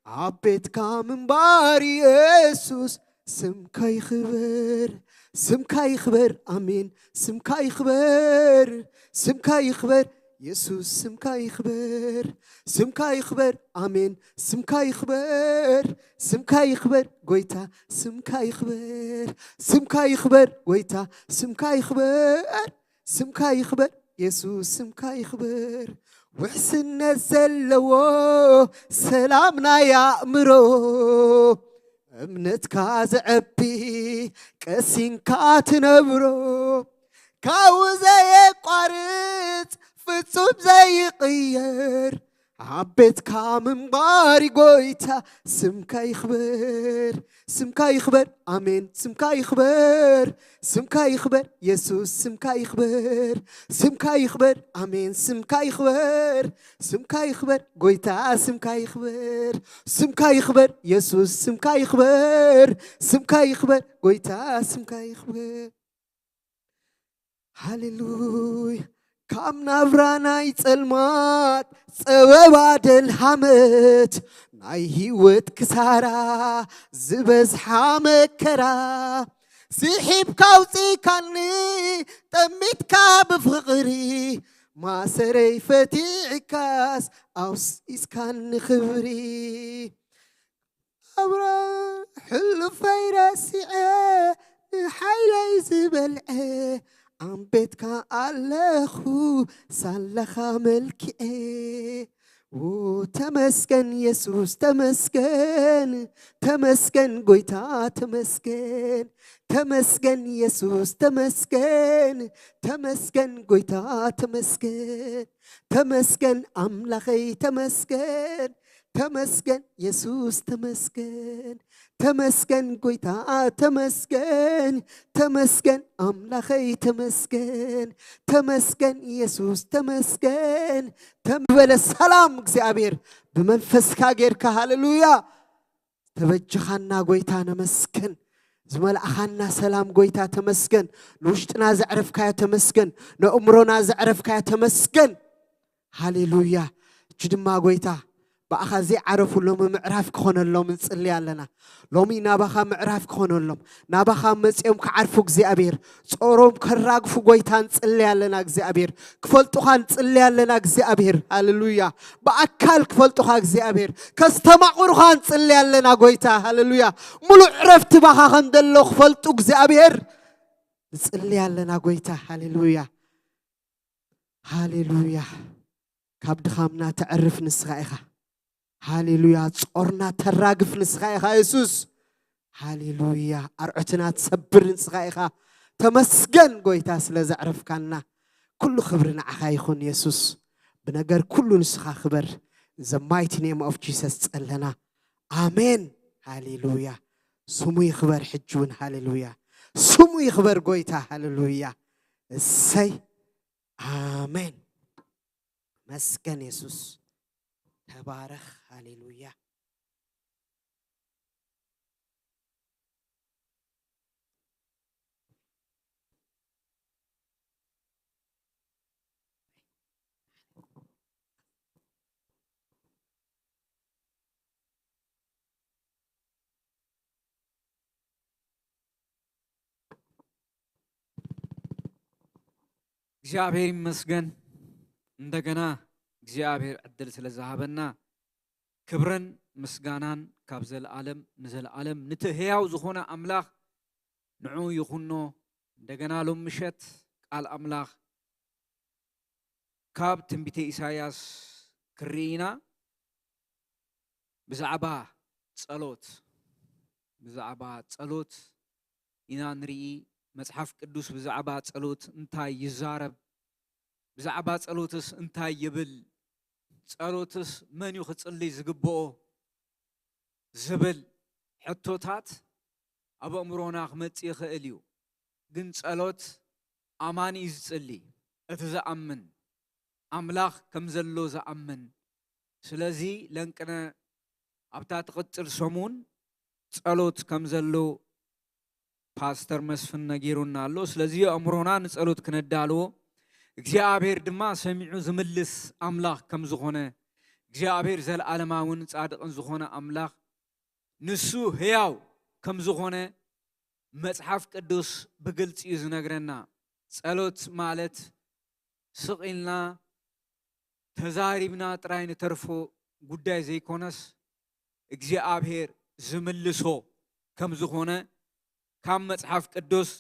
ኣብ ቤትካ ምንባር የሱስ፣ ስምካ ይኽበር፣ ስምካ ይኽበር፣ ኣሜን፣ ስምካ ይኽበር፣ ስምካ ይኽበር፣ የሱስ ስምካ ይኽበር፣ ስምካ ይኽበር፣ ኣሜን፣ ስምካ ይኽበር፣ ስምካ ይኽበር፣ ጎይታ ስምካ ይኽበር፣ ስምካ ይኽበር፣ ጎይታ ስምካ ይኽበር፣ ስምካ ይኽበር፣ የሱስ ስምካ ይኽበር። ውሕስነት ዘለዎ ሰላም ናይ ኣእምሮ፣ እምነትካ ዝዐቢ ቀሲንካ ትነብሮ፣ ካብኡ ዘየቋርጽ ፍጹም ዘይቕየር፣ ኣብ ቤትካ ምንባር ጎይታ ስምካ ይኽበር፣ ስምካ ይኽበር፣ ኣሜን፣ ስምካ ይኽበር፣ ስምካ ይኽበር፣ የሱስ ስምካ ይኽበር፣ ስምካ ይኽበር፣ ኣሜን፣ ስምካ ይኽበር፣ ስምካ ይኽበር፣ ጎይታ ስምካ ይኽበር፣ ስምካ ይኽበር፣ የሱስ ስምካ ይኽበር፣ ስምካ ይኽበር፣ ጎይታ ስምካ ይኽበር። ሃሌሉያ። ካብ ናብራ ናይ ጸልማት ጸበባ ደልሃመት፣ ናይ ህይወት ክሳራ ዝበዝሓ መከራ፣ ስሒብካ ኣውጺእካኒ ጠሚትካ ብፍቕሪ፣ ማእሰርይ ፈቲሕካስ ኣውሲስካኒ ክብሪ። ኣብራ ሕሉፈይ ረሲዐ ንሓይለይ ዝበልዐ ኣብ ቤትካ ኣለኹ ሳላኻ መልክዐ። ኦ፣ ተመስገን የሱስ፣ ተመስገን፣ ተመስገን ጎይታ፣ ተመስገን፣ ተመስገን የሱስ፣ ተመስገን፣ ተመስገን ጎይታ፣ ተመስገን፣ ተመስገን ኣምላኸይ፣ ተመስገን፣ ተመስገን የሱስ፣ ተመስገን፣ ተመስገን ጎይታ፣ ተመስገን፣ ተመስገን ኣምላኸይ፣ ተመስገን፣ ተመስገን የሱስ፣ ተመስገን። ተም-፣ በለ ሰላም እግዚኣብሔር ብመንፈስካ ጌርካ፣ ሃሌሉያ። ተበጅኻና ጎይታ፣ ነመስገን። ዝመልኣኻና ሰላም ጎይታ፣ ተመስገን። ንውሽጥና ዘዕረፍካዮ፣ ተመስገን። ነእምሮና ዘዕረፍካዮ፣ ተመስገን። ሃሌሉያ። እቺ ድማ ጎይታ፣ ብኣኻ ዘይዓረፉ ሎሚ ምዕራፍ ክኾነሎም ንጽሊ ኣለና። ሎሚ ናባኻ ምዕራፍ ክኾነሎም፣ ናባኻ መጺኦም ክዓርፉ እግዚኣብሔር፣ ጾሮም ከራግፉ ጎይታ ንጽሊ ኣለና እግዚኣብሔር፣ ክፈልጡኻ ንጽሊ ኣለና እግዚኣብሔር። ሃሌሉያ። ብኣካል ክፈልጡኻ እግዚኣብሔር፣ ከስተማቕሩኻ ንጽሊ ኣለና ጎይታ። ሃሌሉያ። ሙሉእ ዕረፍቲ ባኻ ከም ዘሎ ክፈልጡ እግዚኣብሔር ንጽሊ ኣለና ጎይታ። ሃሌሉያ። ሃሌሉያ። ካብ ድኻምና ተዕርፍ ንስኻ ኢኻ። ሃሌሉያ። ጾርና ተራግፍ ንስኻ ኢኻ የሱስ። ሃሌሉያ። ኣርዑትና ትሰብር ንስኻ ኢኻ። ተመስገን ጎይታ ስለ ዘዕረፍካና። ኩሉ ክብሪ ንዓኻ ይኹን የሱስ። ብነገር ኩሉ ንስኻ ክበር። In the mighty name of Jesus ጸለና። ኣሜን። ሃሌሉያ። ስሙ ይኽበር ሕጂ እውን። ሃሌሉያ። ስሙ ይኽበር ጎይታ። ሃሌሉያ። እሰይ። ኣሜን። መስገን የሱስ። ተባረኽ። ሃሌሉያ። እግዚኣብሔር ይመስገን። እንደገና እግዚኣብሔር ዕድል ስለ ዝሃበና ክብርን ምስጋናን ካብ ዘለዓለም ንዘለዓለም ንቲ ህያው ዝኾነ ኣምላኽ ንዑ ይኹኖ። እንደገና ሎም ምሸት ቃል ኣምላኽ ካብ ትንቢተ ኢሳይያስ ክርኢ ኢና። ብዛዕባ ጸሎት፣ ብዛዕባ ጸሎት ኢና ንርኢ። መጽሓፍ ቅዱስ ብዛዕባ ጸሎት እንታይ ይዛረብ? ብዛዕባ ጸሎትስ እንታይ ይብል? ጸሎትስ መን እዩ ክጽልይ ዝግብኦ? ዝብል ሕቶታት ኣብ ኣእምሮና ክመጽእ ይኽእል እዩ። ግን ጸሎት ኣማኒ እዩ ዝጽሊ፣ እቲ ዝኣምን፣ ኣምላኽ ከም ዘሎ ዝኣምን። ስለዚ ለንቅነ ኣብታ ትቕጽል ሰሙን ጸሎት ከም ዘሎ ፓስተር መስፍን ነጊሩና ኣሎ። ስለዚ ኣእምሮና ንጸሎት ክነዳልዎ፣ እግዚኣብሔር ድማ ሰሚዑ ዝምልስ ኣምላኽ ከም ዝኾነ፣ እግዚኣብሔር ዘለዓለማውን ጻድቕን ዝኾነ ኣምላኽ፣ ንሱ ህያው ከም ዝኾነ መጽሓፍ ቅዱስ ብግልጺ እዩ ዝነግረና። ጸሎት ማለት ስቕ ኢልና ተዛሪብና ጥራይ ንተርፎ ጉዳይ ዘይኮነስ፣ እግዚኣብሔር ዝምልሶ ከም ዝኾነ ካብ መጽሓፍ ቅዱስ፣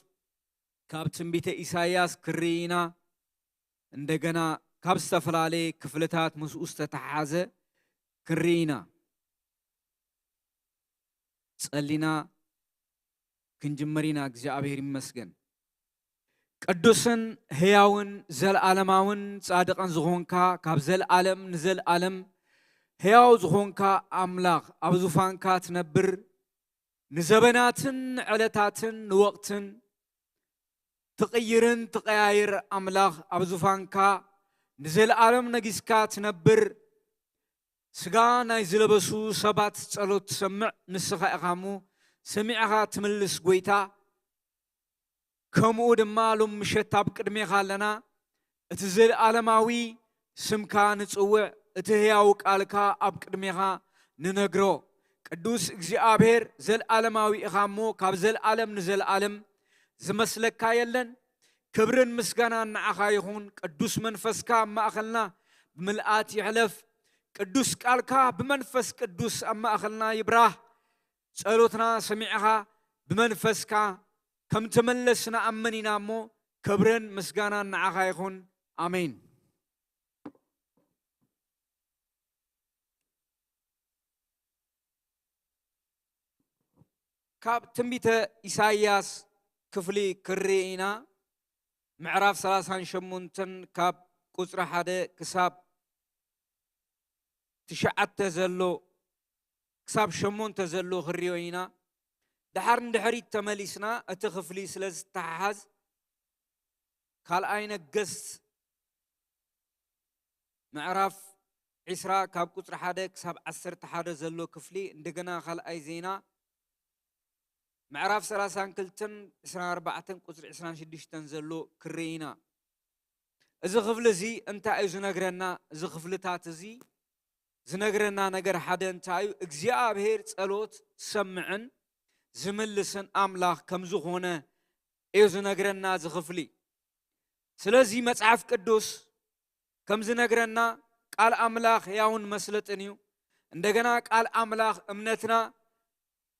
ካብ ትንቢተ ኢሳይያስ ክርኢ ኢና። እንደገና ካብ ዝተፈላለየ ክፍልታት ምስኡ ዝተተሓሓዘ ክርኢ ኢና። ጸሊና ክንጅምር ኢና። እግዚኣብሔር ይመስገን። ቅዱስን ህያውን ዘለዓለማውን ጻድቕን ዝኾንካ፣ ካብ ዘለዓለም ንዘለዓለም ህያው ዝኾንካ ኣምላኽ፣ ኣብ ዙፋንካ ትነብር፣ ንዘበናትን ንዕለታትን ንወቕትን ትቕይርን ትቐያይር ኣምላኽ፣ ኣብ ዙፋንካ ንዘለዓለም ነጊስካ ትነብር፣ ስጋ ናይ ዝለበሱ ሰባት ጸሎት ትሰምዕ ንስኻ ኢኻ እሞ፣ ሰሚዕኻ ትምልስ ጐይታ። ከምኡ ድማ ሎም ምሸት ኣብ ቅድሜኻ ኣለና። እቲ ዘለዓለማዊ ስምካ ንጽውዕ፣ እቲ ህያው ቃልካ ኣብ ቅድሜኻ ንነግሮ። ቅዱስ እግዚኣብሔር፣ ዘለዓለማዊ ኢኻ እሞ፣ ካብ ዘለዓለም ንዘለዓለም ዝመስለካ የለን። ክብርን ምስጋናን ንዓኻ ይኹን። ቅዱስ መንፈስካ ኣብ ማእኸልና ብምልኣት ይሕለፍ። ቅዱስ ቃልካ ብመንፈስ ቅዱስ ኣብ ማእኸልና ይብራህ። ጸሎትና ሰሚዕኻ ብመንፈስካ ከም ትምለስ ንኣምን ኢና እሞ፣ ክብርን ምስጋናን ንዓኻ ይኹን። ኣሜን። ካብ ትንቢተ ኢሳይያስ ክፍሊ ክርኢ ኢና። ምዕራፍ ሰላሳን ሸሞንተን ካብ ቁጽሪ ሓደ ክሳብ ትሽዓተ ዘሎ፣ ክሳብ ሸሞንተ ዘሎ ክሪኦ ኢና። ደሓር ንድሕሪት ተመሊስና እቲ ክፍሊ ስለ ዝተሓሓዝ፣ ካልኣይ ነገስት ምዕራፍ ዕስራ ካብ ቁጽሪ ሓደ ክሳብ ዓሰርተ ሓደ ዘሎ ክፍሊ፣ እንደገና ካልኣይ ዜና ምዕራፍ ሰላሳን ክልተን ዕስራን ኣርባዕተን ቁጽሪ ዕስራን ሽዱሽተን ዘሎ ክርኢ ኢና። እዚ ክፍሊ እዚ እንታይ እዩ ዝነግረና? እዚ ክፍልታት እዚ ዝነግረና ነገር ሓደ እንታይ እዩ? እግዚኣብሔር ጸሎት ዝሰምዕን ዝምልስን ኣምላኽ ከም ዝኾነ እዩ ዝነግረና እዚ ክፍሊ። ስለዚ መጽሓፍ ቅዱስ ከም ዝነግረና፣ ቃል ኣምላኽ ሕያውን መስለጥን እዩ። እንደገና ቃል ኣምላኽ እምነትና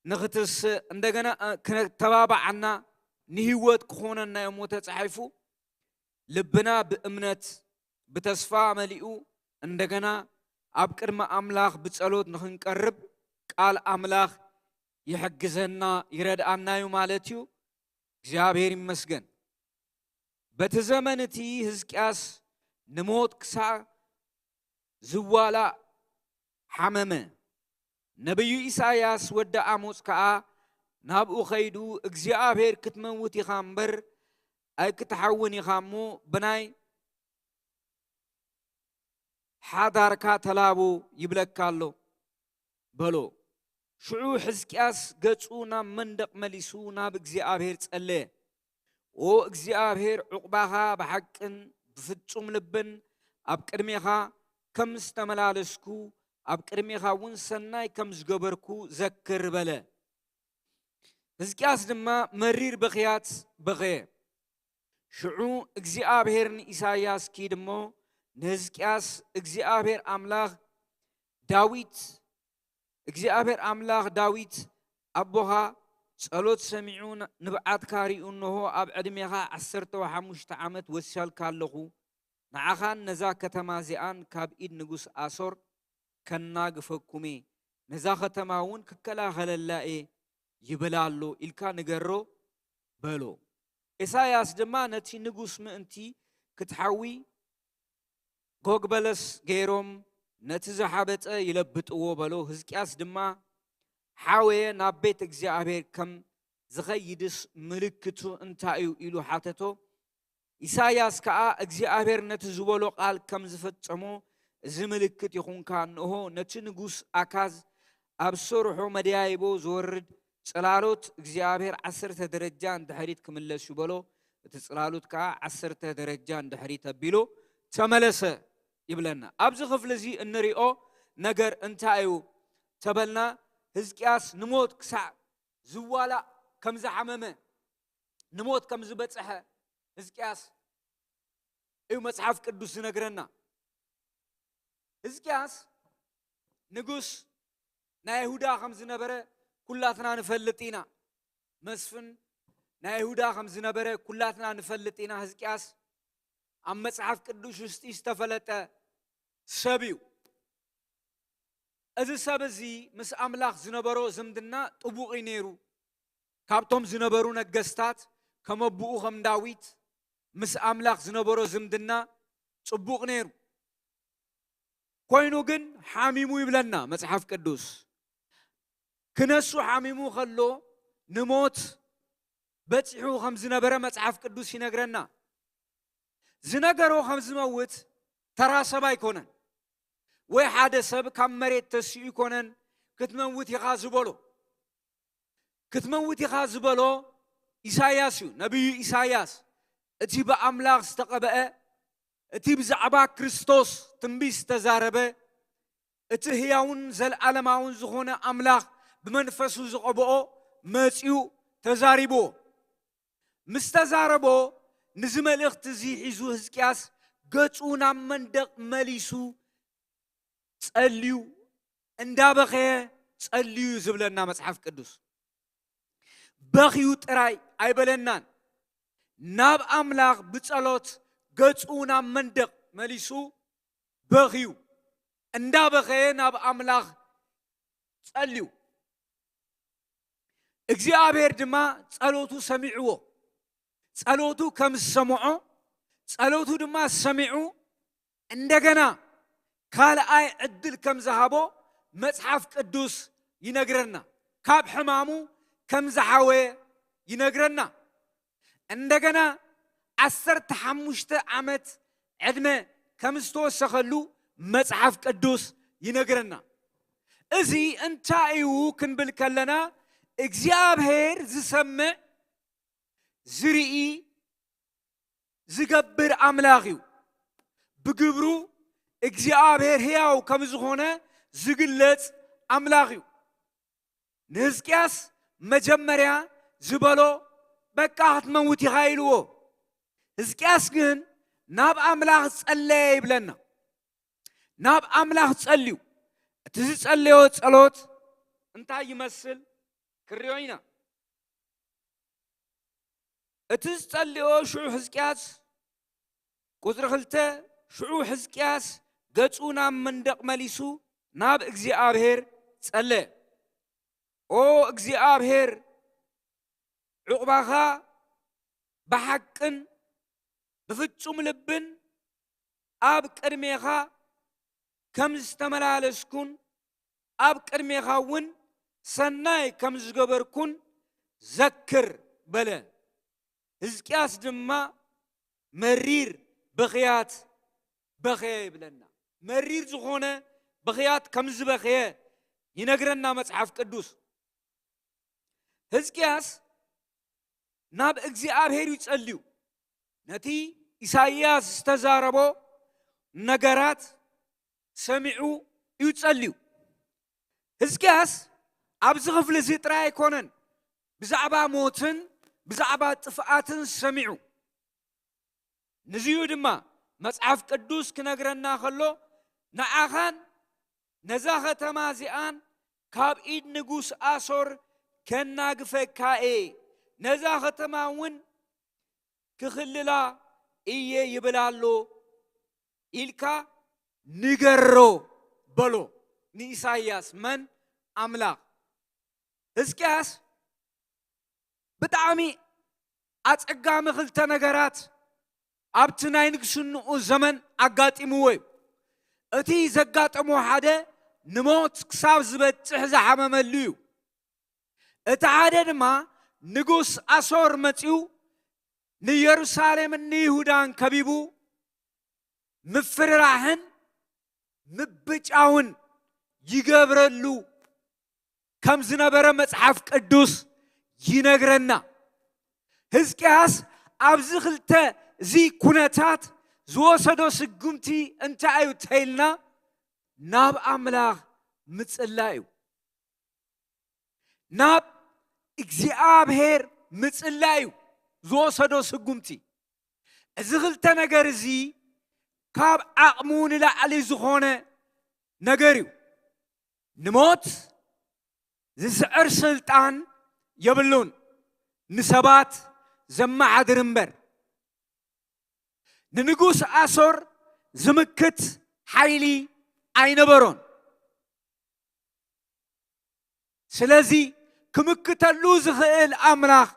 ንኽትስእ፣ እንደገና፣ እ፣ ክነተባብዓና፣ ንህይወት ክኾነና እሞ ተጻሒፉ። ልብና ብእምነት ብተስፋ መሊኡ፣ እንደገና ኣብ ቅድሚ ኣምላኽ ብጸሎት ንኽንቀርብ ቃል ኣምላኽ ይሕግዘና፣ ይረድኣና እዩ ማለት እዩ። እግዚኣብሔር ይመስገን። በቲ ዘመን እቲ ህዝቅያስ ንሞት ክሳዕ ዝዋላእ ሓመመ። ነቢዩ ኢሳይያስ ወዲ ኣሞጽ ከኣ ናብኡ ኸይዱ፣ እግዚኣብሔር ክትመውት ኢኻ እምበር ኣይክትሓውን ኢኻ እሞ፣ ብናይ ሓዳርካ ተላቦ ይብለካ ኣሎ በሎ። ሽዑ ሕዝቅያስ ገጹ ናብ መንደቕ መሊሱ ናብ እግዚኣብሔር ጸለየ። ኦ እግዚኣብሔር፣ ዕቑባኻ ብሓቅን ብፍጹም ልብን ኣብ ቅድሜኻ ከም ዝተመላለስኩ፣ ኣብ ቅድሜኻ እውን ሰናይ ከም ዝገበርኩ ዘክር በለ። ሕዝቅያስ ድማ መሪር ብኽያት በኸየ። ሽዑ እግዚኣብሔር ንኢሳይያስ ኪድ እሞ ንሕዝቅያስ፣ እግዚኣብሔር ኣምላኽ ዳዊት፣ እግዚኣብሔር ኣምላኽ ዳዊት ኣቦኻ ጸሎት ሰሚዑ፣ ንብዓትካ ሪኡ፣ እንሆ ኣብ ዕድሜኻ ዓሰርተ ሓሙሽተ ዓመት ወሲኸልካ ኣለኹ። ንዓኻን ነዛ ከተማ እዚኣን ካብ ኢድ ንጉስ ኣሶር ከናግፈኩም እየ፣ ነዛ ከተማ እውን ክከላኸለላ እየ ይብል ኣሎ ኢልካ ንገሮ በሎ። ኢሳይያስ ድማ ነቲ ንጉስ ምእንቲ ክትሓዊ ጎግ በለስ ገይሮም ነቲ ዝሓበጠ ይለብጥዎ በሎ። ህዝቅያስ ድማ ሓወየ፣ ናብ ቤት እግዚኣብሔር ከም ዝኸይድስ ምልክቱ እንታይ እዩ? ኢሉ ሓተቶ። ኢሳይያስ ከኣ እግዚኣብሔር ነቲ ዝበሎ ቃል ከም ዝፈጸሞ እዚ ምልክት ይኹንካ። እንሆ ነቲ ንጉስ ኣካዝ ኣብ ሰርሖ መደያይቦ ዝወርድ ጽላሎት እግዚኣብሔር ዓሰርተ ደረጃ ንድሕሪት ክምለስ እዩ በሎ። እቲ ጽላሎት ከኣ ዓሰርተ ደረጃ ንድሕሪት ኣቢሉ ተመለሰ ይብለና። ኣብዚ ክፍሊ እዚ እንሪኦ ነገር እንታይ እዩ ተበልና፣ ህዝቅያስ ንሞት ክሳዕ ዝዋላእ ከም ዝሓመመ፣ ንሞት ከም ዝበጽሐ ህዝቅያስ እዩ መጽሓፍ ቅዱስ ዝነግረና። ህዝቅያስ ንጉስ ናይ ይሁዳ ከም ዝነበረ ኩላትና ንፈልጥ ኢና። መስፍን ናይ ይሁዳ ከም ዝነበረ ኩላትና ንፈልጥ ኢና። ህዝቅያስ ኣብ መጽሓፍ ቅዱስ ውሽጢ ዝተፈለጠ ሰብ እዩ። እዚ ሰብ እዚ ምስ ኣምላኽ ዝነበሮ ዝምድና ጥቡቕ እዩ ነይሩ። ካብቶም ዝነበሩ ነገስታት ከም ኣቦኡ ከም ዳዊት ምስ ኣምላኽ ዝነበሮ ዝምድና ጽቡቕ ነይሩ። ኮይኑ ግን ሓሚሙ ይብለና መጽሓፍ ቅዱስ። ክነሱ ሓሚሙ ከሎ ንሞት በጺሑ ከም ዝነበረ መጽሓፍ ቅዱስ ይነግረና። ዝነገሮ ከም ዝመውት ተራ ሰብ ኣይኮነን። ወይ ሓደ ሰብ ካብ መሬት ተሲኡ ኣይኮነን ክትመውት ኢኻ ዝበሎ። ክትመውት ኢኻ ዝበሎ ኢሳይያስ እዩ፣ ነቢዩ ኢሳይያስ። እቲ ብኣምላኽ ዝተቐብአ፣ እቲ ብዛዕባ ክርስቶስ ትንቢት ዝተዛረበ፣ እቲ ህያውን ዘለዓለማውን ዝኾነ ኣምላኽ ብመንፈሱ ዝቐብኦ መጺኡ ተዛሪብዎ። ምስ ተዛረቦ፣ ንዚ መልእኽቲ እዚ ሒዙ ህዝቅያስ ገጹ ናብ መንደቕ መሊሱ ጸልዩ፣ እንዳበኸየ ጸልዩ እዩ ዝብለና መጽሓፍ ቅዱስ። በኽዩ ጥራይ ኣይበለናን። ናብ ኣምላኽ ብጸሎት ገጹ ናብ መንደቕ መሊሱ በኽዩ፣ እንዳበኸየ ናብ ኣምላኽ ጸልዩ። እግዚኣብሔር ድማ ጸሎቱ ሰሚዕዎ። ጸሎቱ ከም ዝሰምዖ፣ ጸሎቱ ድማ ሰሚዑ፣ እንደገና ካልኣይ ዕድል ከም ዝሃቦ መጽሓፍ ቅዱስ ይነግረና። ካብ ሕማሙ ከም ዝሓወየ ይነግረና። እንደገና ዓሰርተ ሓሙሽተ ዓመት ዕድመ ከም ዝተወሰኸሉ መጽሓፍ ቅዱስ ይነግረና። እዚ እንታይ እዩ ክንብል ከለና፣ እግዚኣብሔር ዝሰምዕ፣ ዝርኢ፣ ዝገብር ኣምላኽ እዩ። ብግብሩ እግዚኣብሔር ሕያው ከም ዝኾነ ዝግለጽ ኣምላኽ እዩ። ንሕዝቅያስ መጀመርያ ዝበሎ፣ በቃ ክትመውት ኢኻ ኢልዎ። ሕዝቅያስ ግን ናብ ኣምላኽ ጸለየ ይብለና። ናብ ኣምላኽ ጸልዩ። እቲ ዝጸለዮ ጸሎት እንታይ ይመስል ክርዮ ኢና። እቲ ዝጸልዮ ሽዑ ሕዝቅያስ፣ ቁጽሪ ክልተ፣ ሽዑ ሕዝቅያስ ገጹ ናብ መንደቕ መሊሱ ናብ እግዚኣብሔር ጸለየ። ኦ እግዚኣብሔር፣ ዕቑባኻ ብሓቅን ብፍጹም ልብን ኣብ ቅድሜኻ ከም ዝተመላለስኩን ኣብ ቅድሜኻ እውን ሰናይ ከም ዝገበርኩን ዘክር በለ። ሕዝቅያስ ድማ መሪር ብኽያት በኸየ ይብለና። መሪር ዝኾነ ብኽያት ከም ዝበኸየ ይነግረና መጽሓፍ ቅዱስ። ሕዝቅያስ ናብ እግዚኣብሔር እዩ ጸልዩ። ነቲ ኢሳይያስ ዝተዛረቦ ነገራት ሰሚዑ እዩ ጸልዩ። ሕዝቅያስ ኣብዚ ክፍሊ እዚ ጥራይ ኣይኮነን ብዛዕባ ሞትን ብዛዕባ ጥፍኣትን ሰሚዑ። ንዚዩ ድማ መጽሓፍ ቅዱስ ክነግረና ከሎ፣ ንዓኻን ነዛ ኸተማ እዚኣን ካብ ኢድ ንጉስ ኣሶር ከናግፈካ እየ፣ ነዛ ኸተማ እውን ክኽልላ እየ ይብል ኣሎ ኢልካ ንገሮ በሎ ንኢሳይያስ። መን? ኣምላኽ። ሕዝቅያስ ብጣዕሚ ኣጸጋሚ ክልተ ነገራት ኣብቲ ናይ ንግስንኡ ዘመን ኣጋጢምዎ እዩ። እቲ ዘጋጠሞ ሓደ ንሞት ክሳብ ዝበጽሕ ዝሓመመሉ እዩ። እቲ ሓደ ድማ ንጉስ ኣሶር መጺኡ ንየሩሳሌምን ንይሁዳን ከቢቡ ምፍርራሕን ምብጫውን ይገብረሉ ከም ዝነበረ መጽሓፍ ቅዱስ ይነግረና። ሕዝቅያስ ኣብዚ ክልተ እዚ ኩነታት ዝወሰዶ ስጉምቲ እንታይ እዩ ተይልና፣ ናብ ኣምላኽ ምጽላይ እዩ። ናብ እግዚኣብሔር ምጽላይ እዩ ዝወሰዶ ስጉምቲ። እዚ ክልተ ነገር እዚ ካብ ዓቕሙ ንላዕሊ ዝኾነ ነገር እዩ። ንሞት ዝስዕር ስልጣን የብሉን፣ ንሰባት ዘመሓድር እምበር። ንንጉስ ኣሶር ዝምክት ሓይሊ ኣይነበሮን። ስለዚ ክምክተሉ ዝኽእል ኣምላኽ፣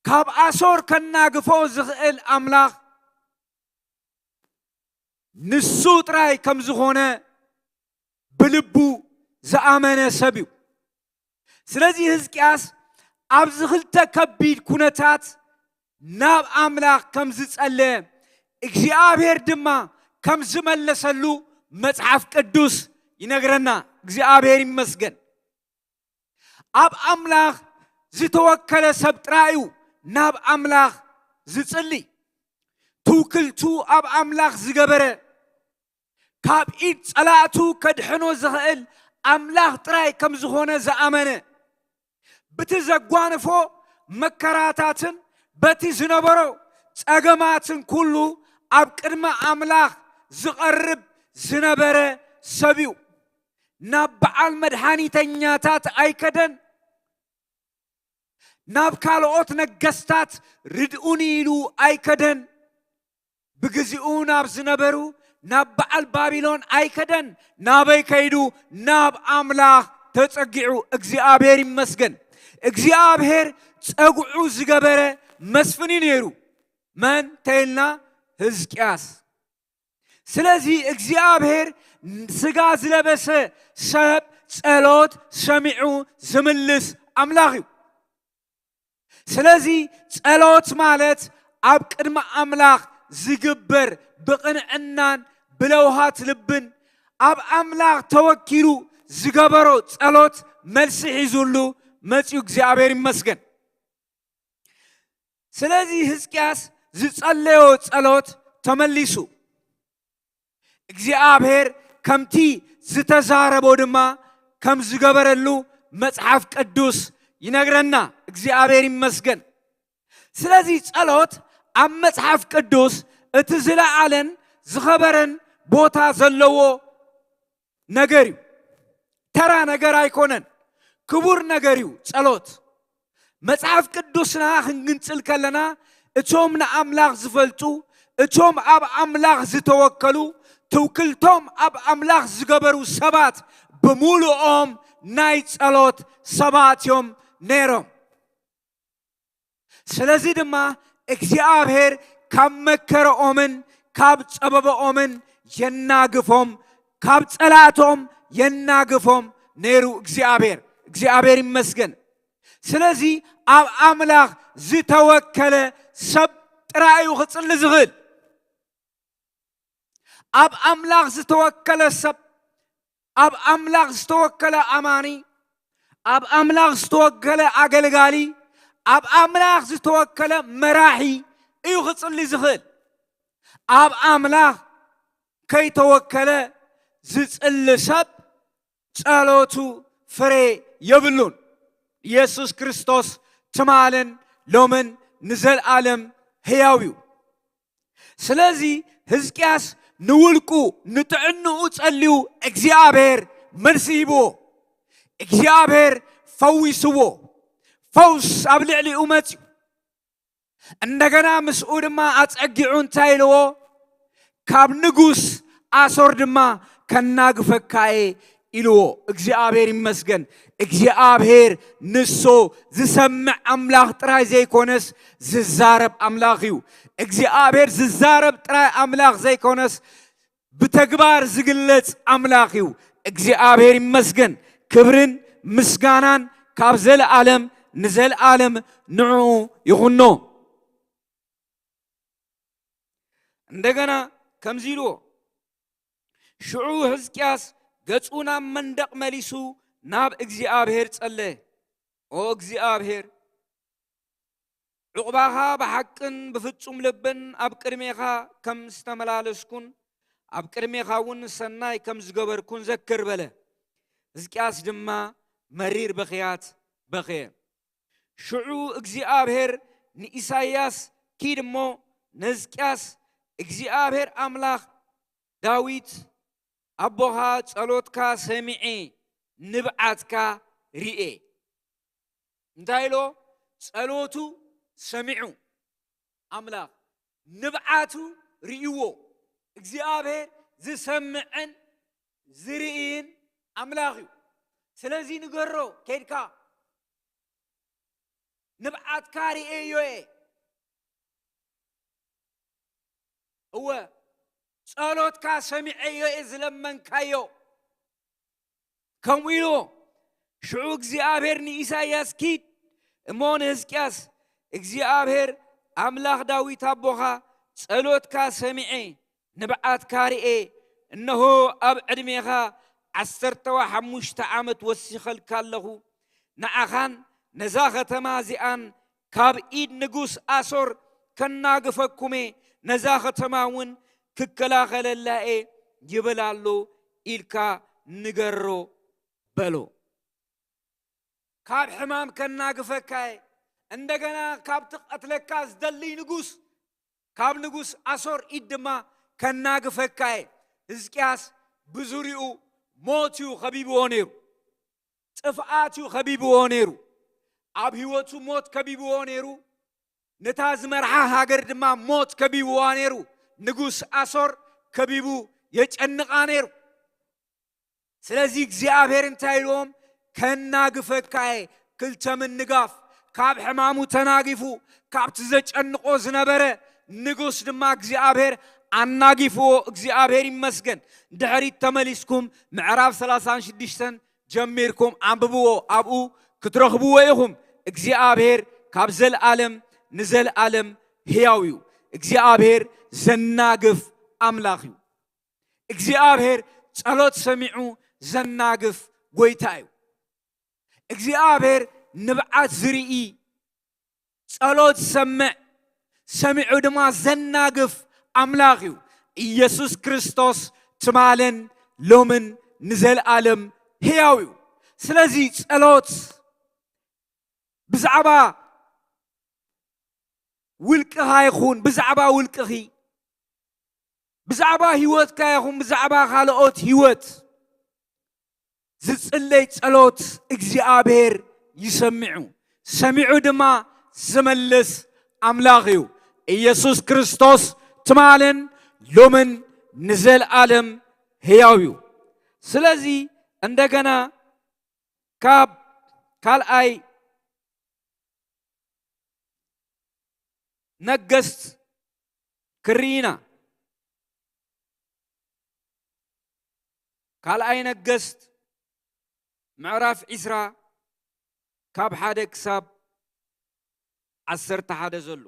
ካብ ኣሶር ከናግፎ ዝኽእል ኣምላኽ ንሱ ጥራይ ከም ዝኾነ ብልቡ ዝኣመነ ሰብ እዩ። ስለዚ ህዝቅያስ ኣብዚ ክልተ ከቢድ ኩነታት ናብ ኣምላኽ ከም ዝጸለየ፣ እግዚኣብሔር ድማ ከም ዝመለሰሉ መጽሓፍ ቅዱስ ይነግረና። እግዚኣብሔር ይመስገን። ኣብ ኣምላኽ ዝተወከለ ሰብ ጥራይ እዩ ናብ ኣምላኽ ዝጽሊ። ትውክልቱ ኣብ ኣምላኽ ዝገበረ፣ ካብ ኢድ ጸላእቱ ከድሕኖ ዝኽእል ኣምላኽ ጥራይ ከም ዝኾነ ዝኣመነ፣ ብቲ ዘጓንፎ መከራታትን በቲ ዝነበሮ ጸገማትን ኩሉ ኣብ ቅድሚ ኣምላኽ ዝቐርብ ዝነበረ ሰብ እዩ። ናብ በዓል መድሓኒተኛታት ኣይከደን። ናብ ካልኦት ነገስታት ርድኡኒ ኢሉ ኣይከደን። ብግዚኡ ናብ ዝነበሩ ናብ በዓል ባቢሎን ኣይከደን። ናበይ ከይዱ? ናብ ኣምላኽ ተጸጊዑ። እግዚኣብሔር ይመስገን። እግዚኣብሔር ጸጉዑ ዝገበረ መስፍን እዩ ነይሩ። መን ተይልና? ህዝቅያስ። ስለዚ እግዚኣብሔር ስጋ ዝለበሰ ሰብ ጸሎት ሰሚዑ ዝምልስ ኣምላኽ እዩ። ስለዚ ጸሎት ማለት ኣብ ቅድሚ ኣምላኽ ዝግበር ብቕንዕናን ብለውሃት ልብን ኣብ ኣምላኽ ተወኪሉ ዝገበሮ ጸሎት መልሲ ሒዙሉ መጺኡ። እግዚኣብሔር ይመስገን። ስለዚ ህዝቅያስ ዝጸለዮ ጸሎት ተመሊሱ። እግዚኣብሔር ከምቲ ዝተዛረቦ ድማ ከም ዝገበረሉ መጽሓፍ ቅዱስ ይነግረና። እግዚኣብሔር ይመስገን። ስለዚ ጸሎት ኣብ መጽሓፍ ቅዱስ እቲ ዝለዓለን ዝኸበረን ቦታ ዘለዎ ነገር እዩ። ተራ ነገር ኣይኮነን፣ ክቡር ነገር እዩ ጸሎት። መጽሓፍ ቅዱስና ክንግንጽል ከለና እቶም ንኣምላኽ ዝፈልጡ፣ እቶም ኣብ ኣምላኽ ዝተወከሉ፣ ትውክልቶም ኣብ ኣምላኽ ዝገበሩ ሰባት ብምሉኦም ናይ ጸሎት ሰባት እዮም ነይሮም። ስለዚ ድማ እግዚኣብሔር ካብ መከረኦምን ካብ ጸበበኦምን የናግፎም፣ ካብ ጸላእቶም የናግፎም ነይሩ እግዚኣብሔር። እግዚኣብሔር ይመስገን። ስለዚ ኣብ ኣምላኽ ዝተወከለ ሰብ ጥራይ እዩ ክጽሊ ዝኽእል። ኣብ ኣምላኽ ዝተወከለ ሰብ፣ ኣብ ኣምላኽ ዝተወከለ ኣማኒ፣ ኣብ ኣምላኽ ዝተወከለ ኣገልጋሊ፣ ኣብ ኣምላኽ ዝተወከለ መራሒ እዩ ክጽሊ ዝኽእል። ኣብ ኣምላኽ ከይተወከለ ዝጽሊ ሰብ ጸሎቱ ፍሬ የብሉን። ኢየሱስ ክርስቶስ ትማልን ሎምን ንዘለኣለም ህያው እዩ። ስለዚ ህዝቅያስ ንውልቁ ንጥዕንኡ ጸልዩ እግዚኣብሔር መልሲ ሂብዎ። እግዚኣብሔር ፈዊስዎ። ፈውስ ኣብ ልዕሊኡ መጽዩ። እንደገና ምስኡ ድማ ኣጸጊዑ እንታይ ኢልዎ? ካብ ንጉስ ኣሶር ድማ ከናግፈካ እየ ኢልዎ። እግዚኣብሔር ይመስገን። እግዚኣብሔር ንሱ ዝሰምዕ ኣምላኽ ጥራይ ዘይኮነስ ዝዛረብ ኣምላኽ እዩ። እግዚኣብሔር ዝዛረብ ጥራይ ኣምላኽ ዘይኮነስ ብተግባር ዝግለጽ ኣምላኽ እዩ። እግዚኣብሔር ይመስገን። ክብርን ምስጋናን ካብ ዘለኣለም ንዘለኣለም ንዕኡ ይኹኖ። እንደገና ከምዚ ኢልዎ፣ ሽዑ ሕዝቅያስ ገጹ ናብ መንደቕ መሊሱ ናብ እግዚኣብሔር ጸለየ። ኦ እግዚኣብሔር፣ ዕቑባኻ ብሓቅን ብፍጹም ልብን ኣብ ቅድሜኻ ከም ዝተመላለስኩን ኣብ ቅድሜኻ እውን ሰናይ ከም ዝገበርኩን ዘክር በለ። ሕዝቅያስ ድማ መሪር በኽያት በኸየ። ሽዑ እግዚኣብሔር ንኢሳይያስ፣ ኪድ እሞ ንሕዝቅያስ፣ እግዚኣብሔር ኣምላኽ ዳዊት ኣቦኻ ጸሎትካ ሰሚዐ፣ ንብዓትካ ርኤ። እንታይ ኢሎ? ጸሎቱ ሰሚዑ ኣምላኽ፣ ንብዓቱ ርእይዎ። እግዚኣብሔር ዝሰምዕን ዝርእይን ኣምላኽ እዩ። ስለዚ ንገሮ፣ ኬድካ ንብዓትካ ርእየዮ እየ። እወ፣ ጸሎትካ ሰሚዐዮ እየ ዝለመንካዮ። ከምኡ ኢልዎ። ሽዑ እግዚኣብሔር ንኢሳይያስ፣ ኪድ እሞ ንሕዝቅያስ፣ እግዚኣብሔር ኣምላኽ ዳዊት ኣቦኻ ጸሎትካ ሰሚዐ፣ ንብዓትካ ርኤ። እነሆ ኣብ ዕድሜኻ ዓሰርተ ሓሙሽተ ዓመት ወሲኸልካ ኣለኹ። ንዓኻን ነዛ ኸተማ እዚኣን ካብ ኢድ ንጉስ ኣሶር ከናግፈኩም'የ፣ ነዛ ኸተማ እውን ክከላኸለላ'የ ይብል ኣሎ ኢልካ ንገሮ በሎ። ካብ ሕማም ከናግፈካ'የ፣ እንደገና ካብ ትቐትለካ ዝደልይ ንጉስ፣ ካብ ንጉስ ኣሶር ኢድ ድማ ከናግፈካ'የ። ህዝቅያስ ብዙርይኡ ሞት እዩ ኸቢብዎ ነይሩ። ጥፍኣት እዩ ከቢብዎ ነይሩ። ኣብ ህይወቱ ሞት ከቢብዎ ነይሩ። ነታ ዝመርሓ ሃገር ድማ ሞት ከቢብዋ ነይሩ። ንጉስ ኣሶር ከቢቡ የጨንቓ ነይሩ። ስለዚ እግዚኣብሔር እንታይ ኢልዎም? ከናግፈካ እየ፣ ክልተ ምንጋፍ፣ ካብ ሕማሙ ተናጊፉ፣ ካብቲ ዘጨንቆ ዝነበረ ንጉስ ድማ እግዚኣብሔር ኣናጊፍዎ። እግዚኣብሔር ይመስገን። ድሕሪት ተመሊስኩም ምዕራፍ ሰላሳን ሽዱሽተን ጀሚርኩም ኣንብብዎ፣ ኣብኡ ክትረኽብዎ ኢኹም። እግዚኣብሔር ካብ ዘልኣለም ንዘልኣለም ሕያው እዩ። እግዚኣብሔር ዘናግፍ ኣምላኽ እዩ። እግዚኣብሔር ጸሎት ሰሚዑ ዘናግፍ ጎይታ እዩ። እግዚኣብሔር ንብዓት ዝርኢ፣ ጸሎት ዝሰምዕ፣ ሰሚዑ ድማ ዘናግፍ ኣምላኽ እዩ። ኢየሱስ ክርስቶስ ትማልን ሎምን ንዘልኣለም ሕያው እዩ። ስለዚ ጸሎት ብዛዕባ ውልቅኻ ይኹን፣ ብዛዕባ ውልቅኺ፣ ብዛዕባ ህይወትካ ይኹን፣ ብዛዕባ ካልኦት ህይወት ዝጽለይ ጸሎት እግዚኣብሔር ይሰምዑ፣ ሰሚዑ ድማ ዝመልስ ኣምላኽ እዩ። ኢየሱስ ክርስቶስ ትማልን ሎምን ንዘልኣለም ሕያው እዩ። ስለዚ እንደገና ካብ ካልኣይ ነገስት ክርኢና። ካልኣይ ነገስት ምዕራፍ ዒስራ ካብ ሓደ ክሳብ ዓሰርተ ሓደ ዘሎ።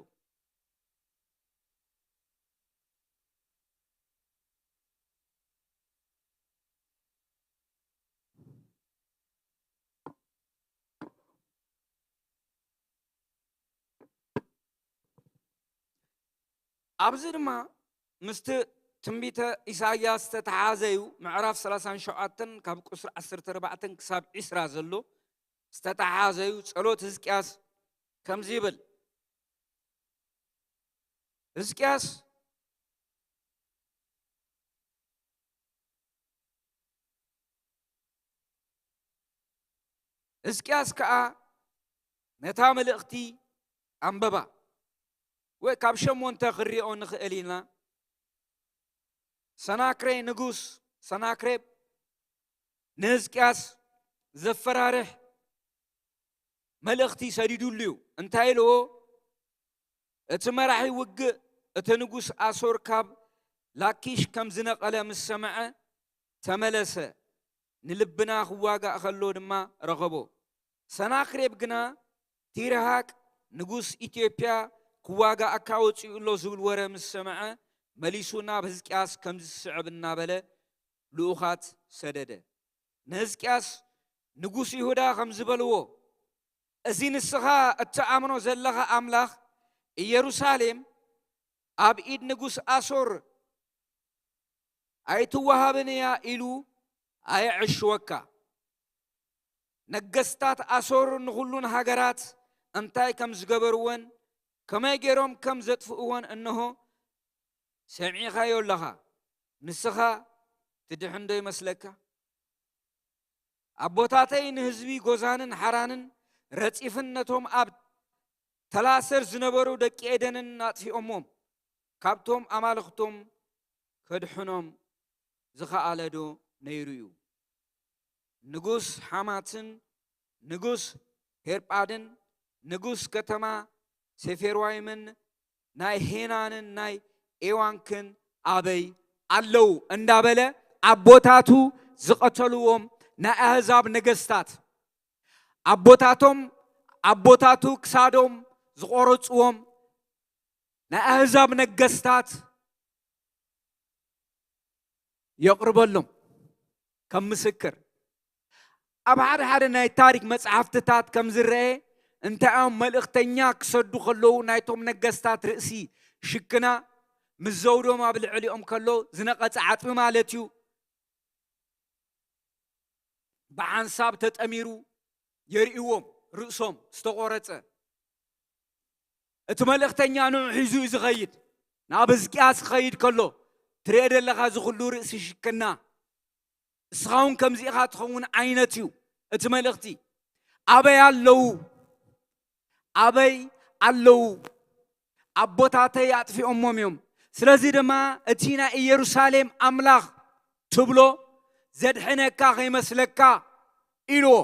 ኣብዚ ድማ ምስቲ ትንቢተ ኢሳይያስ ዝተተሓዘዩ ምዕራፍ ሰላሳን ሸውዓተን ካብ ቁስሪ ዓሰርተ ኣርባዕተን ክሳብ ዒስራ ዘሎ ዝተተሓዘዩ ጸሎት ህዝቅያስ ከምዚ ይብል። ህዝቅያስ ህዝቅያስ ከኣ ነታ መልእኽቲ ኣንበባ። ወይ ካብ ሸሞንተ ክንሪኦ ንኽእል ኢና። ሰናክሬ ንጉስ ሰናክሬብ ንህዝቅያስ ዘፈራርሕ መልእኽቲ ሰዲዱሉ እዩ። እንታይ ኢልዎ? እቲ መራሒ ውግእ፣ እቲ ንጉስ ኣሶር ካብ ላኪሽ ከም ዝነቐለ ምስ ሰምዐ ተመለሰ። ንልብና ክዋጋእ ከሎ ድማ ረኸቦ። ሰናክሬብ ግና ቲርሃቅ ንጉስ ኢትዮጵያ ክዋጋኣካ ወጺኡ ኣሎ ዝብል ወረ ምስ ሰምዐ መሊሱ ናብ ህዝቅያስ ከምዚ ዝስዕብ እናበለ ልኡኻት ሰደደ። ንህዝቅያስ ንጉስ ይሁዳ ከም ዝበልዎ፣ እዚ ንስኻ እትኣምኖ ዘለኻ ኣምላኽ ኢየሩሳሌም ኣብ ኢድ ንጉስ ኣሶር ኣይትወሃብን እያ ኢሉ ኣየዕሽወካ። ነገስታት ኣሶር ንኹሉን ሃገራት እንታይ ከም ዝገበርወን ከመይ ገይሮም ከም ዘጥፍእወን እንሆ ሰሚዕኻዮ ኣለኻ። ንስኻ ትድሕን ዶ ይመስለካ? ኣቦታተይ ንህዝቢ ጎዛንን ሓራንን ረጺፍን ነቶም ኣብ ተላሰር ዝነበሩ ደቂ ኤደንን ኣጥፊኦሞም። ካብቶም ኣማልኽቶም ከድሕኖም ዝኸኣለ ዶ ነይሩ እዩ? ንጉስ ሓማትን ንጉስ ሄርጳድን ንጉስ ከተማ ሴፌርዋይምን ናይ ሄናንን ናይ ኤዋንክን ኣበይ ኣለዉ? እንዳበለ ኣቦታቱ ዝቐተልዎም ናይ ኣህዛብ ነገስታት ኣቦታቶም ኣቦታቱ ክሳዶም ዝቖረጽዎም ናይ ኣህዛብ ነገስታት የቕርበሎም ከም ምስክር። ኣብ ሓደ ሓደ ናይ ታሪክ መጽሓፍትታት ከም ዝረአ እንተ እዮም መልእኽተኛ ክሰዱ ከለዉ ናይቶም ነገስታት ርእሲ ሽክና ምስ ዘውዶም ኣብ ልዕሊኦም ከሎ ዝነቐጸ ዓጽሚ ማለት እዩ። ብሓንሳብ ተጠሚሩ የርእዎም ርእሶም ዝተቖረጸ። እቲ መልእኽተኛ ንዑ ሒዙ እዩ ዝኸይድ። ናብ ህዝቅያስ ክኸይድ ከሎ ትርኤ ደለኻ እዚ ኩሉ ርእሲ ሽክና። እስኻ እውን ከምዚ ኢኻ ትኸውን ዓይነት እዩ እቲ መልእኽቲ። ኣበይ ኣለዉ? ኣበይ ኣለዉ? ኣቦታተይ ኣጥፊኦሞም እዮም። ስለዚ ድማ እቲ ናይ ኢየሩሳሌም ኣምላኽ ትብሎ ዘድሕነካ ከይመስለካ ኢልዎ።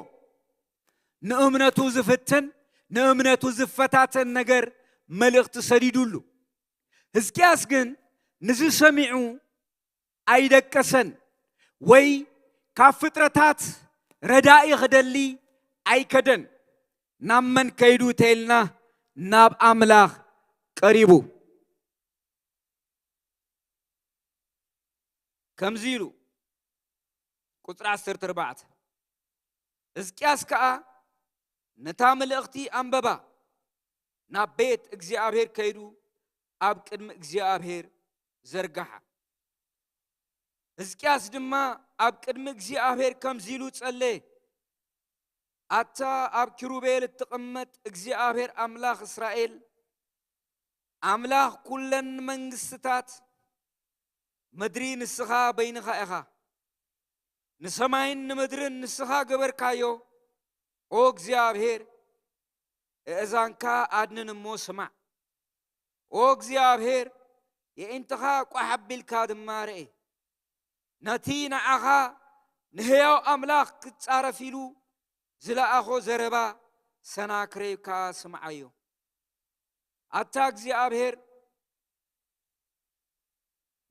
ንእምነቱ ዝፍትን ንእምነቱ ዝፈታተን ነገር መልእኽቲ ሰዲዱሉ። ህዝቅያስ ግን ንዚ ሰሚዑ ኣይደቀሰን ወይ ካብ ፍጥረታት ረዳኢ ክደሊ ኣይከደን። ናብ መን ከይዱ ተይልና ናብ ኣምላኽ ቀሪቡ። ከምዚ ኢሉ ቁጽሪ ዓሰርተ ኣርባዕተ፣ ሕዝቅያስ ከኣ ነታ መልእኽቲ ኣንበባ፣ ናብ ቤት እግዚኣብሔር ከይዱ ኣብ ቅድሚ እግዚኣብሔር ዘርግሓ። ሕዝቅያስ ድማ ኣብ ቅድሚ እግዚኣብሔር ከምዚ ኢሉ ጸለየ፣ ኣታ ኣብ ኪሩቤል እትቕመጥ እግዚኣብሔር ኣምላኽ እስራኤል፣ ኣምላኽ ኩለን መንግስትታት ምድሪ ንስኻ በይንኻ ኢኻ። ንሰማይን ንምድርን ንስኻ ገበርካዮ። ኦ እግዚኣብሔር፣ ኣእዛንካ ኣድንን እሞ ስማዕ። ኦ እግዚኣብሔር፣ የዒንትኻ ቋሕ ኣቢልካ ድማ ርኤ። ነቲ ንዓኻ ንህያው ኣምላኽ ክጻረፍ ኢሉ ዝለኣኾ ዘረባ ሰናክሬብ ከኣ ስምዓዮ። ኣታ እግዚኣብሔር፣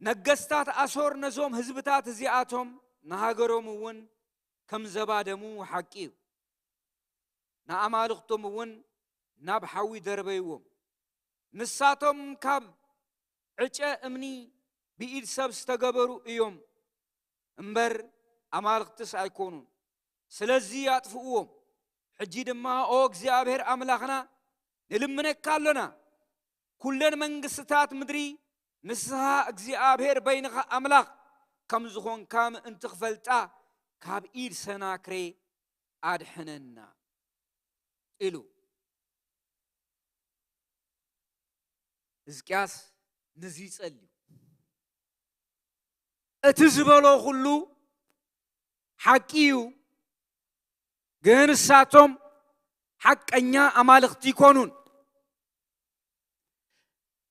ነገስታት ኣሶር ነዞም ህዝብታት እዚኣቶም ንሃገሮም እውን ከም ዘባደሙ ሓቂ እዩ። ንኣማልኽቶም እውን ናብ ሓዊ ደርበይዎም። ንሳቶም ካብ ዕጨ እምኒ ብኢድ ሰብ ዝተገበሩ እዮም እምበር ኣማልኽትስ ኣይኮኑን። ስለዚ ኣጥፍእዎም። ሕጂ ድማ ኦ እግዚኣብሔር ኣምላኽና ንልምነካ ኣሎና። ኩለን መንግስትታት ምድሪ ንስኻ እግዚኣብሔር በይንኻ ኣምላኽ ከም ዝኾንካ ምእንቲ ክፈልጣ ካብ ኢድ ሰናክሬ ኣድሕነና ኢሉ። ሕዝቅያስ ነዚ ይጸልዩ። እቲ ዝበሎ ኩሉ ሓቂ እዩ፣ ግን ንሳቶም ሓቀኛ ኣማልኽቲ ይኮኑን።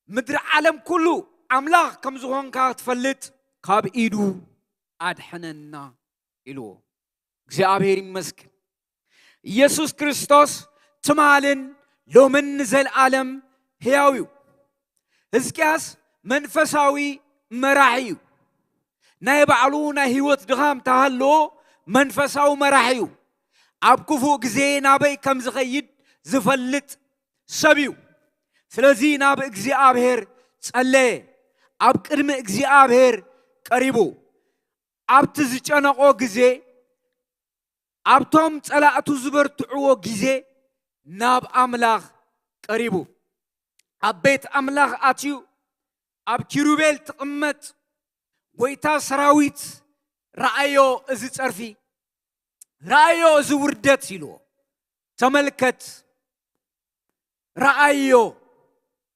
ምድሪ ዓለም ኩሉ ኣምላኽ ከም ዝኾንካ ክትፈልጥ ካብ ኢዱ ኣድሕነና ኢልዎ። እግዚኣብሔር ይመስገን። ኢየሱስ ክርስቶስ ትማልን ሎምን ንዘለኣለም ሕያው እዩ። ህዝቅያስ መንፈሳዊ መራሒ እዩ። ናይ ባዕሉ ናይ ህይወት ድኻም ተሃለዎ መንፈሳዊ መራሒ እዩ። ኣብ ክፉእ ግዜ ናበይ ከም ዝኸይድ ዝፈልጥ ሰብ እዩ። ስለዚ ናብ እግዚኣብሔር ጸለየ። ኣብ ቅድሚ እግዚኣብሔር ቀሪቡ። ኣብቲ ዝጨነቖ ግዜ፣ ኣብቶም ጸላእቱ ዝበርትዕዎ ግዜ ናብ ኣምላኽ ቀሪቡ። ኣብ ቤት ኣምላኽ ኣትዩ ኣብ ኪሩቤል ትቕመጥ ጎይታ ሰራዊት ረኣዮ እዚ ጸርፊ፣ ረኣዮ እዚ ውርደት ኢልዎ። ተመልከት፣ ረኣዮ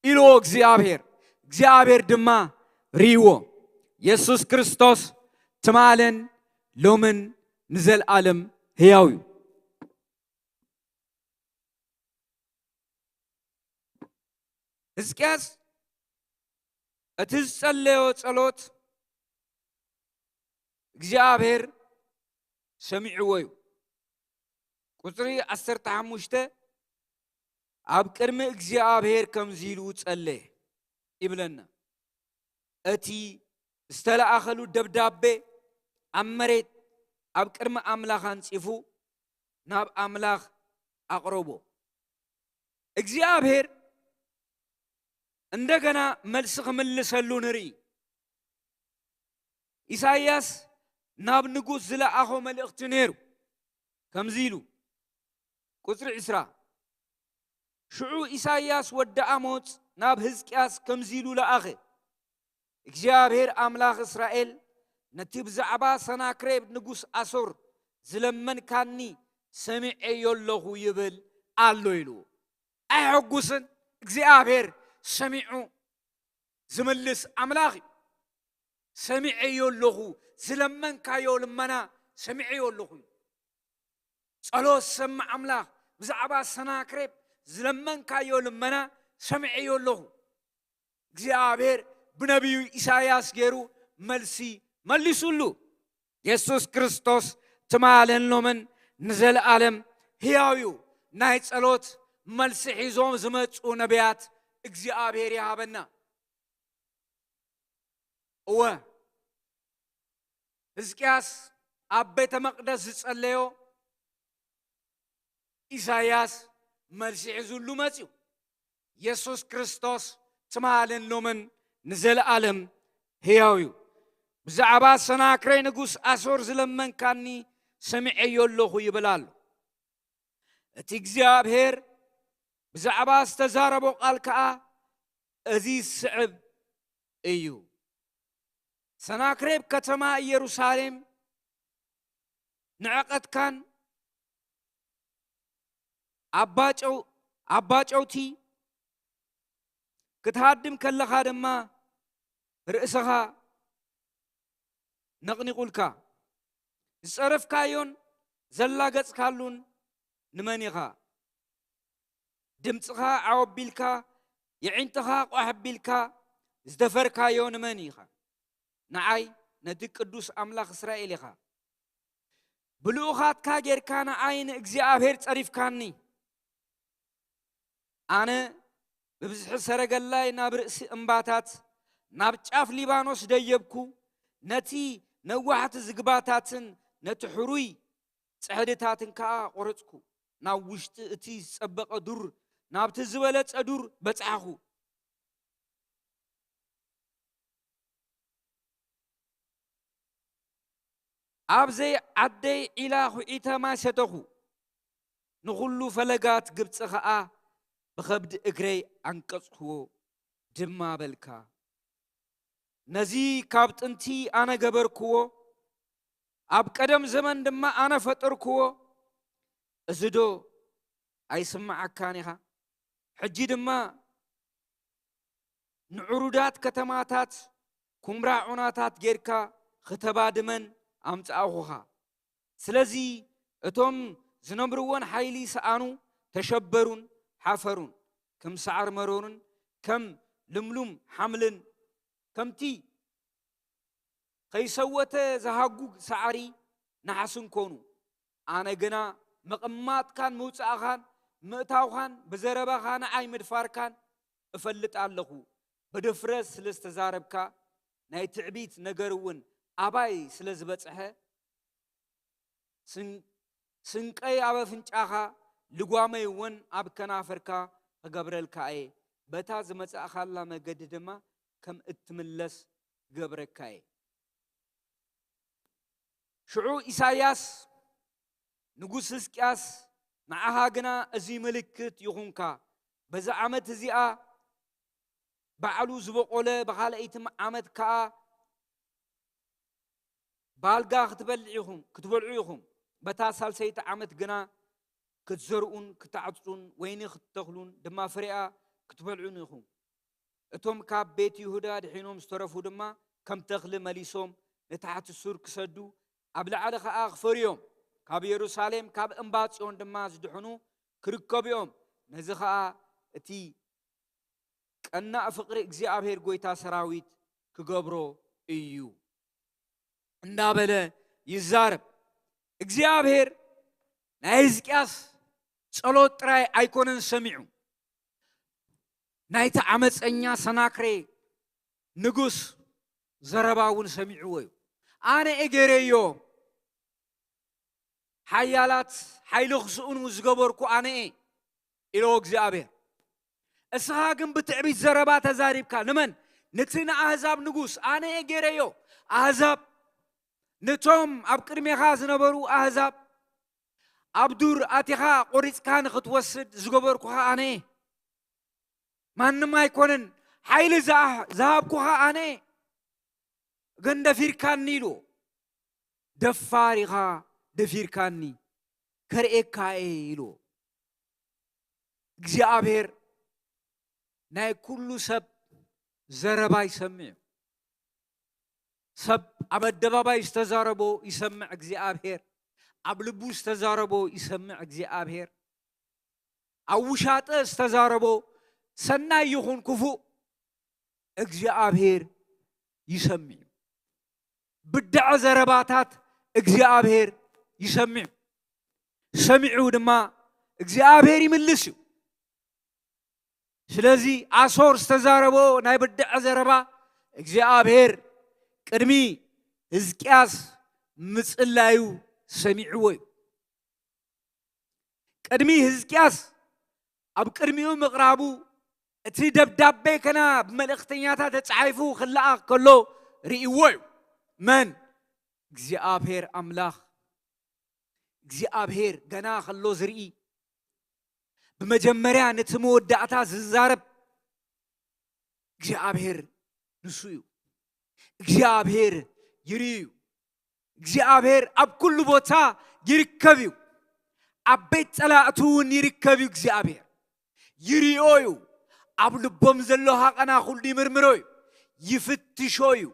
ኢልዎ እግዚኣብሔር። እግዚኣብሔር ድማ ርእይዎ። የሱስ ክርስቶስ ትማልን ሎምን ንዘለኣለም ህያው እዩ። ህዝቅያስ እቲ ዝጸለዮ ጸሎት እግዚኣብሔር ሰሚዕዎ እዩ። ቁጽሪ ዓሰርተ ሓሙሽተ ኣብ ቅድሚ እግዚኣብሔር ከምዚ ኢሉ ጸለየ ይብለና። እቲ ዝተለኣኸሉ ደብዳቤ ኣብ መሬት ኣብ ቅድሚ ኣምላኽ ኣንጺፉ ናብ ኣምላኽ ኣቕረቦ። እግዚኣብሔር እንደገና መልሲ ክምልሰሉ ንርኢ። ኢሳይያስ ናብ ንጉስ ዝለኣኾ መልእኽቲ ነይሩ። ከምዚ ኢሉ፣ ቁጽሪ ዕስራ፣ ሽዑ ኢሳይያስ ወዲ ኣሞጽ ናብ ህዝቅያስ ከምዚ ኢሉ ለኣኸ፣ እግዚኣብሔር ኣምላኽ እስራኤል ነቲ ብዛዕባ ሰናክሬብ ንጉስ ኣሶር ዝለመንካኒ ሰሚዐዮ ኣለኹ ይብል ኣሎ ኢሉ። ኣየሐጉስን? እግዚኣብሔር ሰሚዑ ዝምልስ ኣምላኽ እዩ። ሰሚዐዮ ኣለኹ፣ ዝለመንካዮ ልመና ሰሚዐዮ ኣለኹ እዩ። ጸሎት ዝሰምዕ ኣምላኽ፣ ብዛዕባ ሰናክሬብ ዝለመንካዮ ልመና ሰሚዐዮ ኣለኹ። እግዚኣብሔር ብነቢዩ ኢሳይያስ ገይሩ መልሲ መሊሱሉ። የሱስ ክርስቶስ ትማልን ሎምን ንዘለኣለም ህያው እዩ። ናይ ጸሎት መልሲ ሒዞም ዝመጹ ነቢያት እግዚኣብሔር ይሃበና። እወ፣ ህዝቅያስ ኣብ ቤተ መቕደስ ዝጸለዮ፣ ኢሳይያስ መልሲ ሒዙሉ መጺኡ። የሱስ ክርስቶስ ትማልን ሎምን ንዘለኣለም ህያው እዩ። ብዛዕባ ሰናክሬ ንጉስ ኣሶር ዝለመንካኒ ሰሚዐዮ ኣለኹ ይብል ኣሎ። እቲ እግዚኣብሔር ብዛዕባ ዝተዛረቦ ቃል ከኣ እዚ ዝስዕብ እዩ። ሰናክሬብ ከተማ ኢየሩሳሌም ንዕቐትካን ኣባጨው-፣ ኣባጨውቲ ክትሃድም ከለኻ ድማ ርእስኻ ነቕኒቑልካ። ዝጸረፍካዮን ዘላገጽካሉን ንመን ኢኻ? ድምጽኻ ዓው ኣቢልካ፣ የዒንትኻ ቋሕ ኣቢልካ ዝደፈርካዮ ንመን ኢኻ? ንዓይ፣ ነቲ ቅዱስ ኣምላኽ እስራኤል ኢኻ። ብልኡኻትካ ጌርካ ንዓይ ንእግዚኣብሔር ጸሪፍካኒ። ኣነ ብብዝሒ ሰረገላይ ናብ ርእሲ እምባታት፣ ናብ ጫፍ ሊባኖስ ደየብኩ። ነቲ ነዋሕቲ ዝግባታትን ነቲ ሕሩይ ጽሕድታትን ከኣ ቈረጽኩ። ናብ ውሽጢ እቲ ዝጸበቐ ዱር፣ ናብቲ ዝበለጸ ዱር በጻሕኹ። ኣብ ዘይዓደይ ዒላ ኹዒተ ማይ ሰተኹ። ንኹሉ ፈለጋት ግብጺ ኸኣ ብኸብዲ እግረይ ኣንቀጽክዎ፣ ድማ በልካ። ነዚ ካብ ጥንቲ ኣነ ገበርክዎ፣ ኣብ ቀደም ዘመን ድማ ኣነ ፈጠርክዎ። እዝዶ ኣይስምዓካን ኢኻ? ሕጂ ድማ ንዕሩዳት ከተማታት ኩምራ ዑናታት ጌርካ ኽተባድመን ኣምጻእኹኻ። ስለዚ እቶም ዝነብርወን ሓይሊ ሰኣኑ፣ ተሸበሩን ሓፈሩን። ከም ሳዕሪ መሮርን ከም ልምሉም ሓምልን፣ ከምቲ ኸይሰወተ ዝሃጉግ ሳዕሪ ናሕስን ኮኑ። ኣነ ግና ምቕማጥካን ምውጻእኻን ምእታውኻን ብዘረባኻ ንዓይ ምድፋርካን እፈልጥ ኣለኹ። ብድፍረት ስለ ዝተዛረብካ፣ ናይ ትዕቢት ነገር እውን ኣባይ ስለ ዝበጽሐ፣ ስን-፣ ስንቀይ ኣብ ኣፍንጫኻ፣ ልጓመይ እውን ኣብ ከናፍርካ ክገብረልካ እየ። በታ ዝመጻእካላ መገዲ ድማ ከም እትምለስ ክገብረካ እየ። ሽዑ ኢሳይያስ ንጉስ ህዝቅያስ፣ ንዓኻ ግና እዚ ምልክት ይኹንካ፣ በዛ ዓመት እዚኣ ባዕሉ ዝበቖለ፣ ብኻልኣይቲ ዓመት ከኣ ባልጋ ክትበልዕ ኢኹም፣ ክትበልዑ ኢኹም። በታ ሳልሰይቲ ዓመት ግና ክትዘርኡን ክትዓጽዱን፣ ወይኒ ክትተኽሉን ድማ ፍሬኣ ክትበልዑን ኢኹም። እቶም ካብ ቤት ይሁዳ ድሒኖም ዝተረፉ ድማ ከም ተኽሊ መሊሶም ንታሕቲ ሱር ክሰዱ፣ ኣብ ላዕሊ ኸኣ ክፈርዮም፣ ካብ የሩሳሌም፣ ካብ እምባ ጽዮን ድማ ዝድሕኑ ክርከቡ እዮም። ነዚ ኸኣ እቲ ቀናእ ፍቕሪ እግዚኣብሔር ጐይታ ሰራዊት ክገብሮ እዩ እንዳበለ ይዛረብ። እግዚኣብሔር ናይ ህዝቅያስ ጸሎት ጥራይ ኣይኮነን ሰሚዑ፣ ናይቲ ዓመፀኛ ሰናክሬ ንጉስ ዘረባ እውን ሰሚዕዎ እዩ። ኣነ እየ ገይረዮ፣ ሓያላት ሓይሊ ክስእኑ ዝገበርኩ ኣነ እየ ኢሎ እግዚኣብሔር። እስኻ ግን ብትዕቢት ዘረባ ተዛሪብካ። ንመን? ነቲ ንኣህዛብ ንጉስ ኣነ እየ ገይረዮ። ኣህዛብ፣ ነቶም ኣብ ቅድሜኻ ዝነበሩ ኣህዛብ ኣብ ዱር ኣቲኻ ቆሪጽካ ንኽትወስድ ዝገበርኩኻ ኣነ እየ። ማንም ኣይኮነን ሓይሊ ዝኣ-፣ ዝሃብኩኻ ኣነ እየ። ግን ደፊርካኒ ኢሉ። ደፋር ኢኻ፣ ደፊርካኒ፣ ከርእየካ እየ ኢሉ። እግዚኣብሔር ናይ ኩሉ ሰብ ዘረባ ይሰምዕ እዩ። ሰብ ኣብ ኣደባባይ ዝተዛረቦ ይሰምዕ እግዚኣብሔር። ኣብ ልቡ ዝተዛረቦ ይሰምዕ እግዚኣብሔር። ኣብ ውሻጠ ዝተዛረቦ ሰናይ ይኹን ክፉእ እግዚኣብሔር ይሰምዕ እዩ። ብድዐ ዘረባታት እግዚኣብሔር ይሰምዕ እዩ። ሰሚዑ ድማ እግዚኣብሔር ይምልስ እዩ። ስለዚ ኣሶር ዝተዛረቦ ናይ ብድዐ ዘረባ እግዚኣብሔር ቅድሚ ህዝቅያስ ምጽላዩ ሰሚዕዎ እዩ። ቅድሚ ህዝቅያስ ኣብ ቅድሚኡ ምቕራቡ እቲ ደብዳቤ ከና ብመልእኽተኛታት ተጻሒፉ ክለኣኽ ከሎ ርእይዎ እዩ። መን? እግዚኣብሔር ኣምላኽ። እግዚኣብሔር ገና ከሎ ዝርኢ፣ ብመጀመርያ ነቲ መወዳእታ ዝዛረብ እግዚኣብሔር ንሱ እዩ። እግዚኣብሔር ይርኢ እዩ። እግዚኣብሔር ኣብ ኩሉ ቦታ ይርከብ እዩ። ኣብ ቤት ጸላእቱ እውን ይርከብ እዩ። እግዚኣብሔር ይሪኦ እዩ። ኣብ ልቦም ዘሎ ሃቐና ኩሉ ይምርምሮ እዩ፣ ይፍትሾ እዩ፣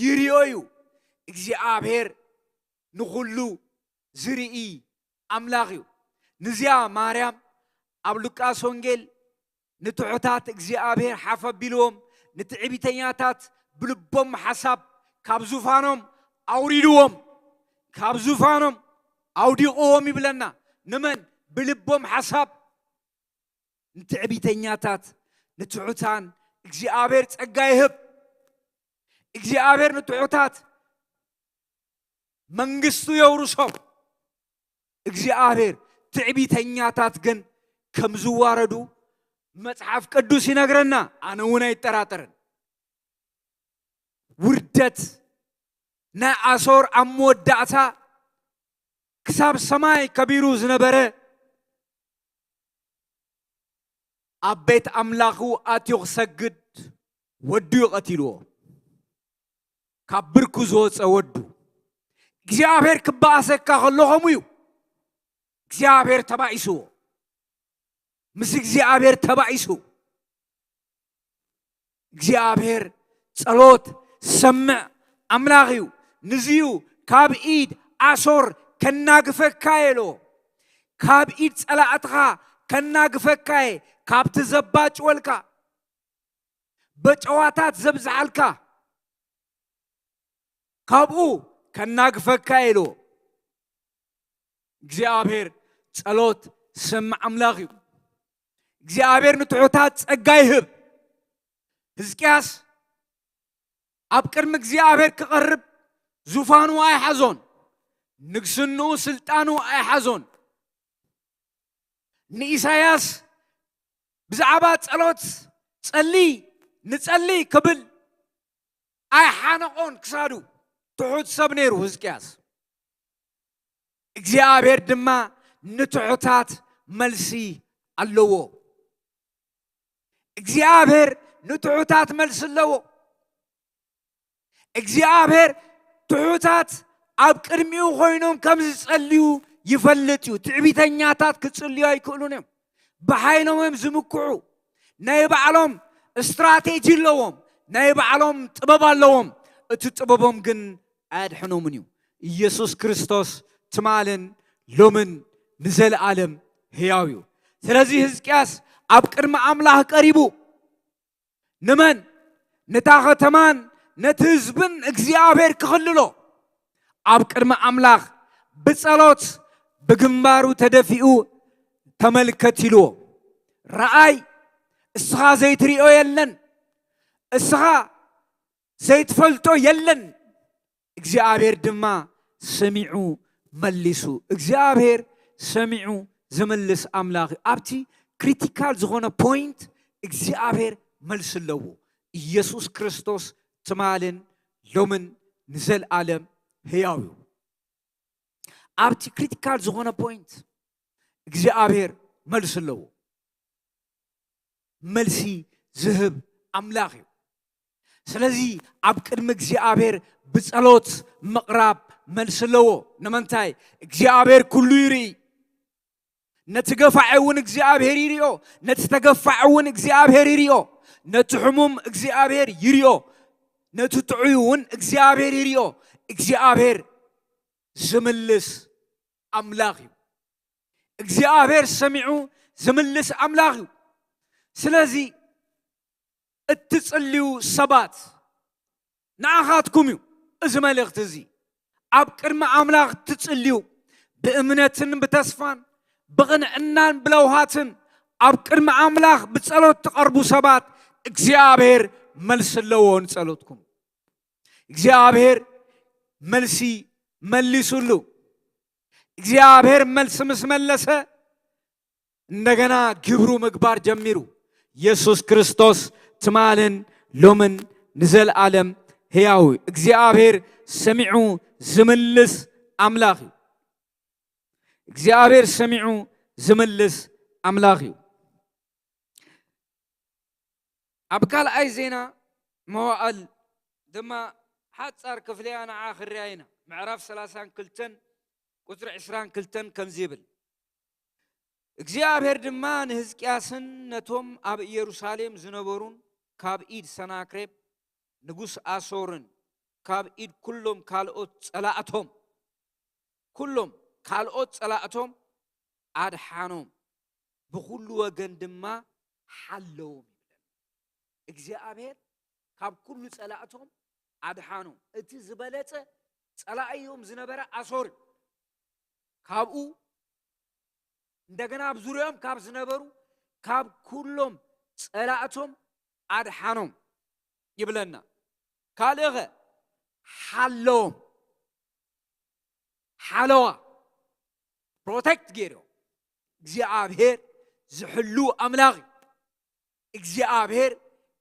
ይሪኦ እዩ። እግዚኣብሔር ንኹሉ ዝርኢ ኣምላኽ እዩ። ንዚኣ ማርያም ኣብ ሉቃስ ወንጌል ንትሑታት እግዚኣብሔር ሓፍ ኣቢልዎም፣ ንትዕቢተኛታት ብልቦም ሓሳብ ካብ ዙፋኖም ኣውሪድዎም፣ ካብ ዙፋኖም ኣውዲቕዎም ይብለና። ንመን? ብልቦም ሓሳብ ንትዕቢተኛታት፣ ንትሑታን እግዚኣብሔር ጸጋ ይህብ። እግዚኣብሔር ንትሑታት መንግስቱ የውርሶም። እግዚኣብሔር ትዕቢተኛታት ግን ከም ዝዋረዱ መጽሓፍ ቅዱስ ይነግረና። ኣነ እውን ኣይጠራጠርን። ውርደት ናይ ኣሶር ኣብ መወዳእታ ክሳብ ሰማይ ከቢሩ ዝነበረ ኣብ ቤት ኣምላኹ ኣትዩ ክሰግድ ወዱ እዩ ቀቲልዎ። ካብ ብርኩ ዝወፀ ወዱ። እግዚኣብሔር ክበኣሰካ ከሎ ከምኡ እዩ። እግዚኣብሔር ተባኢስዎ። ምስ እግዚኣብሔር ተባኢሱ። እግዚኣብሔር ጸሎት ዝሰምዕ ኣምላኽ እዩ። ንዚዩ ካብ ኢድ ኣሶር ከናግፈካ እየ ኢልዎ። ካብ ኢድ ጸላእትኻ ከናግፈካ እየ፣ ካብቲ ዘባጭወልካ፣ በጨዋታት ዘብዝሓልካ፣ ካብኡ ከናግፈካ እየ ኢልዎ። እግዚኣብሔር ጸሎት ዝሰምዕ ኣምላኽ እዩ። እግዚኣብሔር ንትሑታት ጸጋ ይህብ። ህዝቅያስ ኣብ ቅድሚ እግዚኣብሔር ክቐርብ ዙፋኑ ኣይሓዞን፣ ንግስንኡ ስልጣኑ ኣይሓዞን። ንኢሳያስ ብዛዕባ ጸሎት ጸሊ፣ ንጸሊ ክብል ኣይሓነቖን ክሳዱ። ትሑት ሰብ ነይሩ ህዝቅያስ። እግዚኣብሔር ድማ ንትሑታት መልሲ ኣለዎ። እግዚኣብሔር ንትሑታት መልሲ ኣለዎ። እግዚኣብሔር ትሑታት ኣብ ቅድሚኡ ኮይኖም ከም ዝጸልዩ ይፈልጥ እዩ። ትዕቢተኛታት ክጽልዩ ኣይክእሉን እዮም። ብሓይሎም እዮም ዝምክሑ። ናይ ባዕሎም ስትራቴጂ ኣለዎም። ናይ ባዕሎም ጥበብ ኣለዎም። እቲ ጥበቦም ግን ኣያድሕኖምን እዩ። ኢየሱስ ክርስቶስ ትማልን ሎምን ንዘለኣለም ህያው እዩ። ስለዚ ህዝቅያስ ኣብ ቅድሚ ኣምላኽ ቀሪቡ ንመን? ነታ ከተማን ነቲ ህዝብን እግዚኣብሔር ክኽልሎ ኣብ ቅድሚ ኣምላኽ ብጸሎት ብግንባሩ ተደፊኡ ተመልከት ኢልዎ። ረኣይ፣ እስኻ ዘይትሪኦ የለን፣ እስኻ ዘይትፈልጦ የለን። እግዚኣብሔር ድማ ሰሚዑ መሊሱ። እግዚኣብሔር ሰሚዑ ዝምልስ ኣምላኽ እዩ። ኣብቲ ክሪቲካል ዝኾነ ፖይንት እግዚኣብሔር መልሲ ኣለዎ። ኢየሱስ ክርስቶስ ትማልን ሎምን ንዘለኣለም ህያው እዩ። ኣብቲ ክሪቲካል ዝኾነ ፖይንት እግዚኣብሔር መልሲ ኣለዎ። መልሲ ዝህብ ኣምላኽ እዩ። ስለዚ ኣብ ቅድሚ እግዚኣብሔር ብጸሎት ምቕራብ መልሲ ኣለዎ። ንምንታይ? እግዚኣብሔር ኩሉ ይርኢ። ነቲ ገፋዒ እውን እግዚኣብሔር ይሪኦ፣ ነቲ ተገፋዒ እውን እግዚኣብሔር ይሪኦ፣ ነቲ ሕሙም እግዚኣብሔር ይሪኦ፣ ነቲ ጥዑይ እውን እግዚኣብሔር ይሪኦ። እግዚኣብሔር ዝምልስ ኣምላኽ እዩ። እግዚኣብሔር ሰሚዑ ዝምልስ ኣምላኽ እዩ። ስለዚ እትጽልዩ ሰባት ንኣኻትኩም እዩ እዚ መልእኽቲ እዚ። ኣብ ቅድሚ ኣምላኽ ትጽልዩ፣ ብእምነትን ብተስፋን ብቕንዕናን ብለውሃትን ኣብ ቅድሚ ኣምላኽ ብጸሎት ትቐርቡ ሰባት እግዚኣብሔር መልሲ ኣለዎ ንጸሎትኩም። እግዚኣብሔር መልሲ መሊሱሉ። እግዚኣብሔር መልሲ ምስ መለሰ እንደገና ግብሩ ምግባር ጀሚሩ። ኢየሱስ ክርስቶስ ትማልን ሎምን ንዘለኣለም ሕያው እዩ። እግዚኣብሔር ሰሚዑ ዝምልስ ኣምላኽ እዩ። እግዚኣብሔር ሰሚዑ ዝምልስ ኣምላኽ እዩ። ኣብ ካልኣይ ዜና መዋእል ድማ ሓጻር ክፍልያ ንዓ ክርያ ኢና። ምዕራፍ ሰላሳን ክልተን ቁጽሪ ዕስራን ክልተን ከምዚ ይብል፣ እግዚኣብሔር ድማ ንህዝቅያስን ነቶም ኣብ ኢየሩሳሌም ዝነበሩን ካብ ኢድ ሰናክሬብ ንጉስ ኣሶርን ካብ ኢድ ኩሎም ካልኦት ጸላእቶም፣ ኩሎም ካልኦት ጸላእቶም ኣድሓኖም፣ ብኹሉ ወገን ድማ ሓለዎም ይብለና። እግዚኣብሔር ካብ ኩሉ ጸላእቶም ኣድሓኖም። እቲ ዝበለጸ ጸላእዮም ዝነበረ ኣሶር ካብኡ እንደገና ኣብ ዙሪኦም ካብ ዝነበሩ ካብ ኩሎም ጸላእቶም ኣድሓኖም ይብለና። ካልእኸ ሓለዎም፣ ሓለዋ፣ ፕሮቴክት ገይርዎ። እግዚኣብሔር ዝሕሉ ኣምላኽ እዩ። እግዚኣብሔር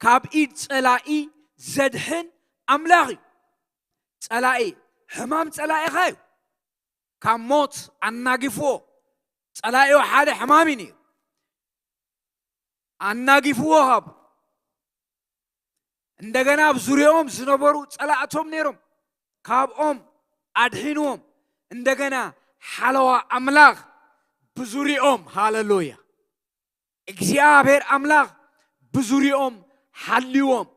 ካብ ኢድ ጸላኢ ዘድሕን ኣምላኽ እዩ። ጸላኢ ሕማም ጸላኢኻ እዩ። ካብ ሞት ኣናጊፍዎ። ጸላኢኡ ሓደ ሕማም እዩ ነይሩ። ኣናጊፍዎ ካብ እንደገና ኣብ ዙሪኦም ዝነበሩ ጸላእቶም ነይሮም፣ ካብኦም ኣድሒንዎም። እንደገና ሓለዋ ኣምላኽ ብዙሪኦም፣ ሃለሉያ፣ እግዚኣብሔር ኣምላኽ ብዙሪኦም ሓልዎም።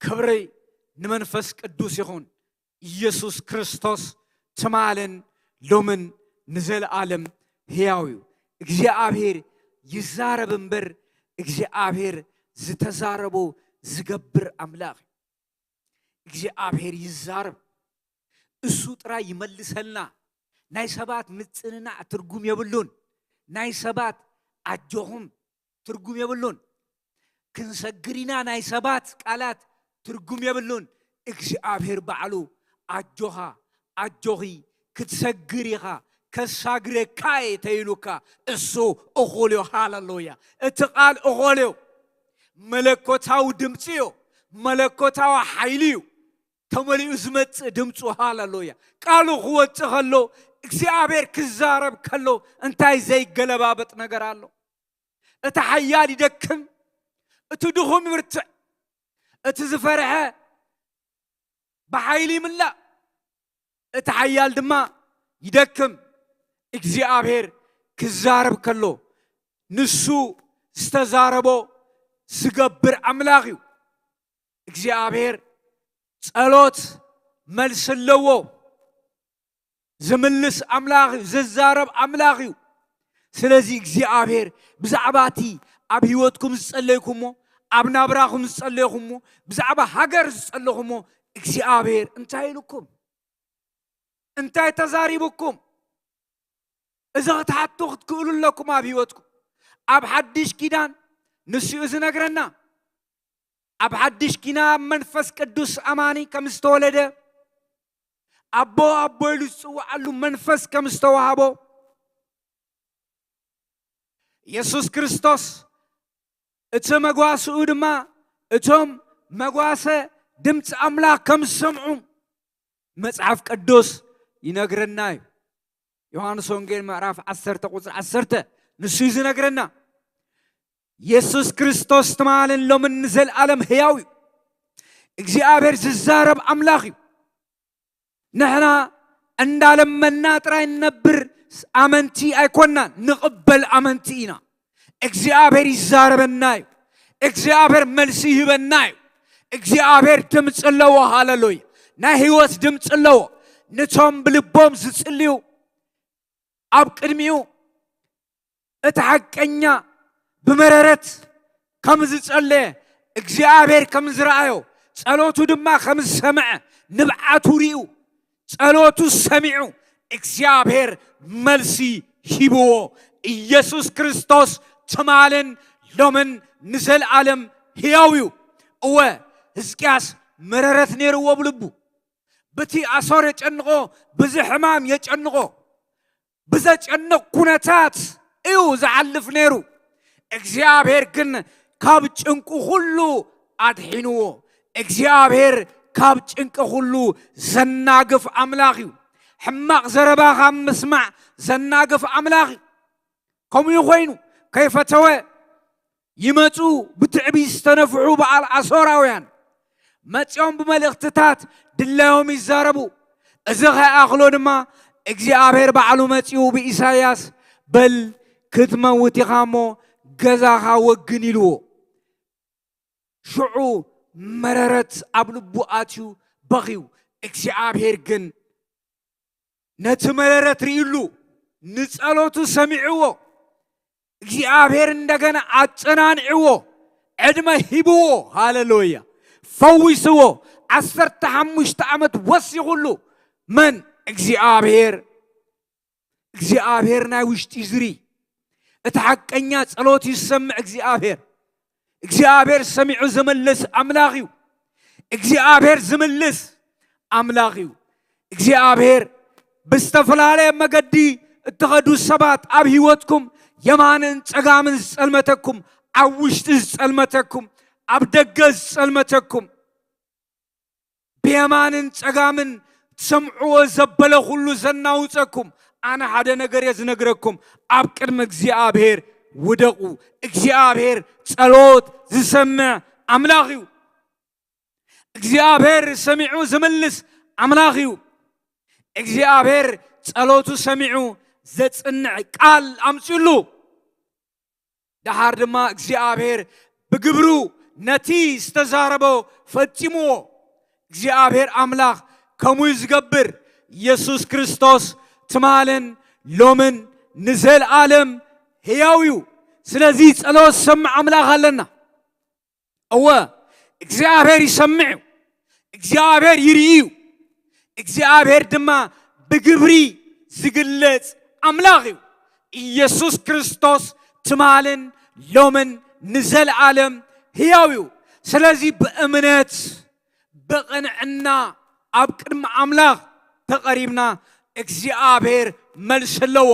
ክብሪ ንመንፈስ ቅዱስ ይኹን። ኢየሱስ ክርስቶስ ትማልን ሎምን ንዘለኣለም ሕያው እዩ። እግዚኣብሔር ይዛረብ እምበር እግዚኣብሔር ዝተዛረቦ ዝገብር ኣምላኽ እዩ። እግዚኣብሔር ይዛረብ፣ እሱ ጥራይ ይመልሰልና። ናይ ሰባት ምጽንናዕ ትርጉም የብሉን። ናይ ሰባት ኣጆኹም ትርጉም የብሉን። ክንሰግር ኢና ናይ ሰባት ቃላት ትርጉም የብሉን። እግዚኣብሔር ባዕሉ ኣጆኻ ኣጆኺ ክትሰግር ኢኻ፣ ከሳግረካ እየ ተይሉካ እሱ እኹል እዩ። ሃለሉያ። እቲ ቃል እኹል እዩ። መለኮታዊ ድምፂ እዩ። መለኮታዊ ሓይሊ እዩ። ተመሊኡ ዝመፅእ ድምፁ። ሃለሉያ። ቃሉ ክወፅእ ከሎ እግዚኣብሔር ክዛረብ ከሎ እንታይ ዘይገለባበጥ ነገር ኣሎ? እቲ ሓያል ይደክም፣ እቲ ድኹም ይብርትዕ፣ እቲ ዝፈርሐ ብሓይሊ ይምላእ፣ እቲ ሓያል ድማ ይደክም። እግዚኣብሔር ክዛረብ ከሎ ንሱ ዝተዛረቦ ዝገብር ኣምላኽ እዩ። እግዚኣብሔር ጸሎት መልሲ ኣለዎ። ዝምልስ ኣምላኽ እዩ፣ ዝዛረብ ኣምላኽ እዩ። ስለዚ እግዚኣብሔር ብዛዕባ እቲ ኣብ ህይወትኩም ዝጸለይኩሞ፣ ኣብ ናብራኹም ዝጸለይኩሞ፣ ብዛዕባ ሃገር ዝጸለኹሞ እግዚኣብሔር እንታይ ኢሉኩም? እንታይ ተዛሪቡኩም? እዚ ክትሓቱ ክትክእሉ ኣለኩም ኣብ ህይወትኩም። ኣብ ሓድሽ ኪዳን ንሱ እዩ ዝነግረና። ኣብ ሓድሽ ኪዳን መንፈስ ቅዱስ ኣማኒ ከም ዝተወለደ፣ ኣቦ ኣቦ ኢሉ ዝጽውዓሉ መንፈስ ከም ዝተዋህቦ፣ ኢየሱስ ክርስቶስ እቲ መጓስኡ ድማ እቶም መጓሰ ድምፂ ኣምላኽ ከም ዝሰምዑ መጽሓፍ ቅዱስ ይነግረና እዩ። ዮሃንስ ወንጌል ምዕራፍ ዓሰርተ ቁጽሪ ዓሰርተ ንሱ እዩ ዝነግረና። የሱስ ክርስቶስ ትማልን ሎምን ንዘለኣለም ህያው እዩ። እግዚኣብሔር ዝዛረብ ኣምላኽ እዩ። ንሕና እንዳለመና ጥራይ ንነብር ኣመንቲ ኣይኮናን፣ ንቕበል ኣመንቲ ኢና። እግዚኣብሔር ይዛረበና እዩ። እግዚኣብሔር መልሲ ይህበና እዩ። እግዚኣብሔር ድምፂ ኣለዎ። ሃለሉያ። ናይ ህይወት ድምፂ ኣለዎ። ንቶም ብልቦም ዝጽልዩ ኣብ ቅድሚኡ እቲ ሓቀኛ ብመረረት ከም ዝጸለየ እግዚኣብሔር ከም ዝረኣዮ ጸሎቱ ድማ ከም ዝሰምዐ ንብዓቱ ሪኡ ጸሎቱ ሰሚዑ እግዚኣብሔር መልሲ ሂብዎ። ኢየሱስ ክርስቶስ ትማልን ሎምን ንዘለኣለም ህያው እዩ። እወ፣ ህዝቅያስ መረረት ነይርዎ ብልቡ። ብቲ ኣሶር የጨንቆ፣ ብዚ ሕማም የጨንቆ፣ ብዘጨንቕ ኩነታት እዩ ዝሓልፍ ነይሩ። እግዚኣብሔር ግን ካብ ጭንቁ ኩሉ ኣድሒንዎ። እግዚኣብሔር ካብ ጭንቂ ኩሉ ዘናግፍ ኣምላኽ እዩ። ሕማቕ ዘረባ ካብ ምስማዕ ዘናግፍ ኣምላኽ እዩ። ከምኡ ኮይኑ ከይፈተወ ይመጹ፣ ብትዕቢት ዝተነፍሑ በዓል ኣሶራውያን መጺኦም ብመልእኽትታት ድላዮም ይዛረቡ። እዚ ከይኣኽሎ ድማ እግዚኣብሔር ባዕሉ መጺኡ ብኢሳይያስ፣ "በል ክትመውት ኢኻ እሞ ገዛኻ ወግን" ኢልዎ። ሽዑ መረረት ኣብ ልቡ ኣትዩ በኽዩ። እግዚኣብሔር ግን ነቲ መረረት ርእዩሉ፣ ንጸሎቱ ሰሚዕዎ። እግዚኣብሔር እንደገና ኣጸናንዕዎ፣ ዕድመ ሂብዎ። ሃሌሉያ! ፈዊስዎ። ዓሰርተ ሓሙሽተ ዓመት ወሲኹሉ። መን? እግዚኣብሔር። እግዚኣብሔር ናይ ውሽጢ ዝሪ። እቲ ሓቀኛ ጸሎት ይሰምዕ እግዚኣብሔር። እግዚኣብሔር ሰሚዑ ዝምልስ ኣምላኽ እዩ። እግዚኣብሔር ዝምልስ ኣምላኽ እዩ። እግዚኣብሔር ብዝተፈላለየ መገዲ እትኸዱ ሰባት ኣብ ህይወትኩም የማንን ጸጋምን ዝጸልመተኩም፣ ኣብ ውሽጢ ዝጸልመተኩም፣ ኣብ ደገ ዝጸልመተኩም፣ ብየማንን ጸጋምን ትሰምዕዎ ዘበለ ኩሉ ዘናውጸኩም፣ ኣነ ሓደ ነገር እየ ዝነግረኩም፣ ኣብ ቅድሚ እግዚኣብሔር ውደቑ። እግዚኣብሔር ጸሎት ዝሰምዕ ኣምላኽ እዩ። እግዚኣብሔር ሰሚዑ ዝምልስ ኣምላኽ እዩ። እግዚኣብሔር ጸሎቱ ሰሚዑ ዘጽንዕ ቃል ኣምጺኡሉ። ደሓር ድማ እግዚኣብሔር ብግብሩ ነቲ ዝተዛረቦ ፈጺምዎ። እግዚኣብሔር ኣምላኽ ከምኡ እዩ ዝገብር። ኢየሱስ ክርስቶስ ትማልን ሎምን ንዘለኣለም ህያው እዩ። ስለዚ ጸሎት ዝሰምዕ ኣምላኽ ኣለና። እወ፣ እግዚኣብሔር ይሰምዕ እዩ። እግዚኣብሔር ይርኢ እዩ። እግዚኣብሔር ድማ ብግብሪ ዝግለጽ ኣምላኽ እዩ። ኢየሱስ ክርስቶስ ትማልን ሎምን ንዘለኣለም ህያው እዩ። ስለዚ ብእምነት ብቕንዕና ኣብ ቅድሚ ኣምላኽ ተቐሪብና እግዚኣብሔር መልሲ ኣለዎ።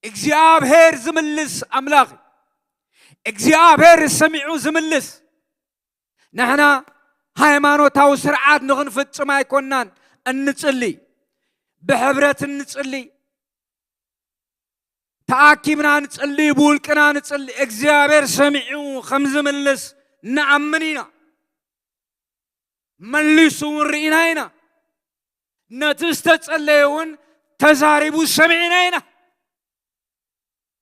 እግዚኣብሔር ዝምልስ ኣምላኽ እዩ። እግዚኣብሔር ሰሚዑ ዝምልስ። ንሕና ሃይማኖታዊ ስርዓት ንኽንፍጽም ኣይኮናን እንጽሊ። ብሕብረት እንጽሊ። ተኣኪብና ንጽሊ፣ ብውልቅና ንጽሊ። እግዚኣብሔር ሰሚዑ ከም ዝምልስ ንኣምን ኢና። መሊሱ እውን ርኢና ኢና። ነቲ ዝተጸለየ እውን ተዛሪቡ ሰሚዕና ኢና።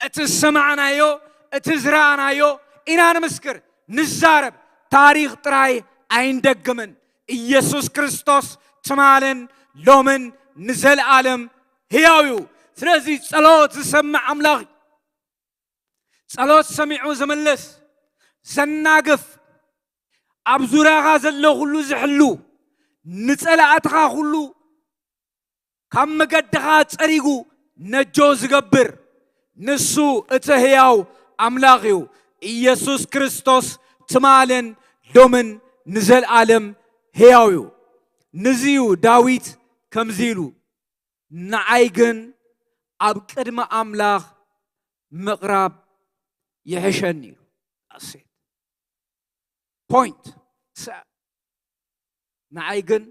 እቲ ዝሰማዕናዮ፣ እቲ ዝረኣናዮ ኢና ንምስክር፣ ንዛረብ። ታሪኽ ጥራይ ኣይንደግምን። ኢየሱስ ክርስቶስ ትማልን ሎምን ንዘለኣለም ህያው እዩ። ስለዚ ጸሎት ዝሰምዕ ኣምላኽ እዩ። ጸሎት ሰሚዑ ዝምልስ፣ ዘናግፍ፣ ኣብ ዙርያኻ ዘሎ ኩሉ ዝሕሉ፣ ንጸላእትኻ ኩሉ ካብ መገድኻ ጸሪጉ ነጆ ዝገብር፣ ንሱ እቲ ህያው ኣምላኽ እዩ። ኢየሱስ ክርስቶስ ትማልን ሎምን ንዘለኣለም ህያው እዩ። ንዚ እዩ ዳዊት ከምዚ ኢሉ፣ "ንዓይ ግን ኣብ ቅድሚ ኣምላኽ ምቕራብ ይሕሸኒ" ኢሉ። That's it. ፖይንት። ንዓይ ግን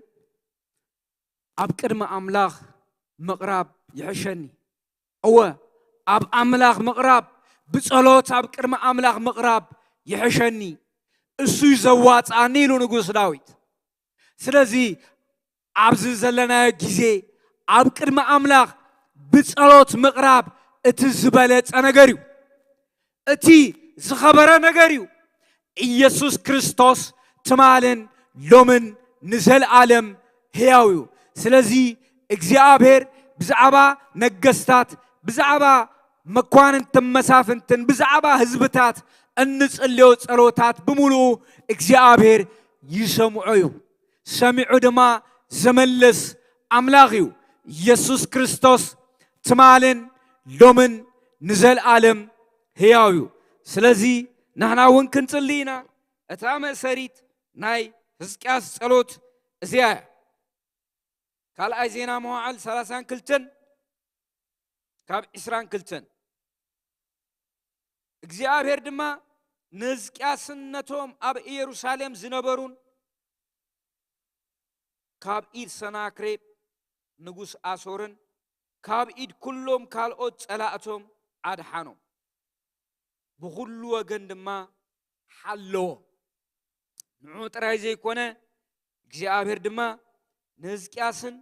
ኣብ ቅድሚ ኣምላኽ ምቕራብ ይሕሸኒ። እወ፣ ኣብ ኣምላኽ ምቕራብ፣ ብጸሎት ኣብ ቅድሚ ኣምላኽ ምቕራብ ይሕሸኒ። እሱ እዩ ዘዋጽኣኒ ኢሉ ንጉስ ዳዊት። ስለዚ ኣብዚ ዘለናዮ ግዜ ኣብ ቅድሚ ኣምላኽ ብጸሎት ምቕራብ እቲ ዝበለጸ ነገር እዩ። እቲ ዝኸበረ ነገር እዩ። ኢየሱስ ክርስቶስ ትማልን ሎምን ንዘለኣለም ህያው እዩ። ስለዚ እግዚኣብሔር ብዛዕባ ነገስታት፣ ብዛዕባ መኳንንትን መሳፍንትን፣ ብዛዕባ ህዝብታት እንጽልዮ ጸሎታት ብምሉኡ እግዚኣብሔር ይሰምዖ እዩ። ሰሚዑ ድማ ዝምልስ ኣምላኽ እዩ። ኢየሱስ ክርስቶስ ትማልን ሎምን ንዘለኣለም ህያው እዩ። ስለዚ ንሕና እውን ክንጽሊ ኢና። እታ መእሰሪት ናይ ህዝቅያስ ጸሎት እዚኣ እያ። ካልኣይ ዜና መዋዕል ሰላሳን ክልተን ካብ ዕስራን ክልተን። እግዚኣብሔር ድማ ንህዝቅያስን ነቶም ኣብ ኢየሩሳሌም ዝነበሩን ካብ ኢድ ሰናክሬብ ንጉስ ኣሶርን ካብ ኢድ ኩሎም ካልኦት ጸላእቶም ኣድሓኖም። ብኹሉ ወገን ድማ ሓለዎ። ንዑ ጥራይ ዘይኮነ እግዚኣብሔር ድማ ንህዝቅያስን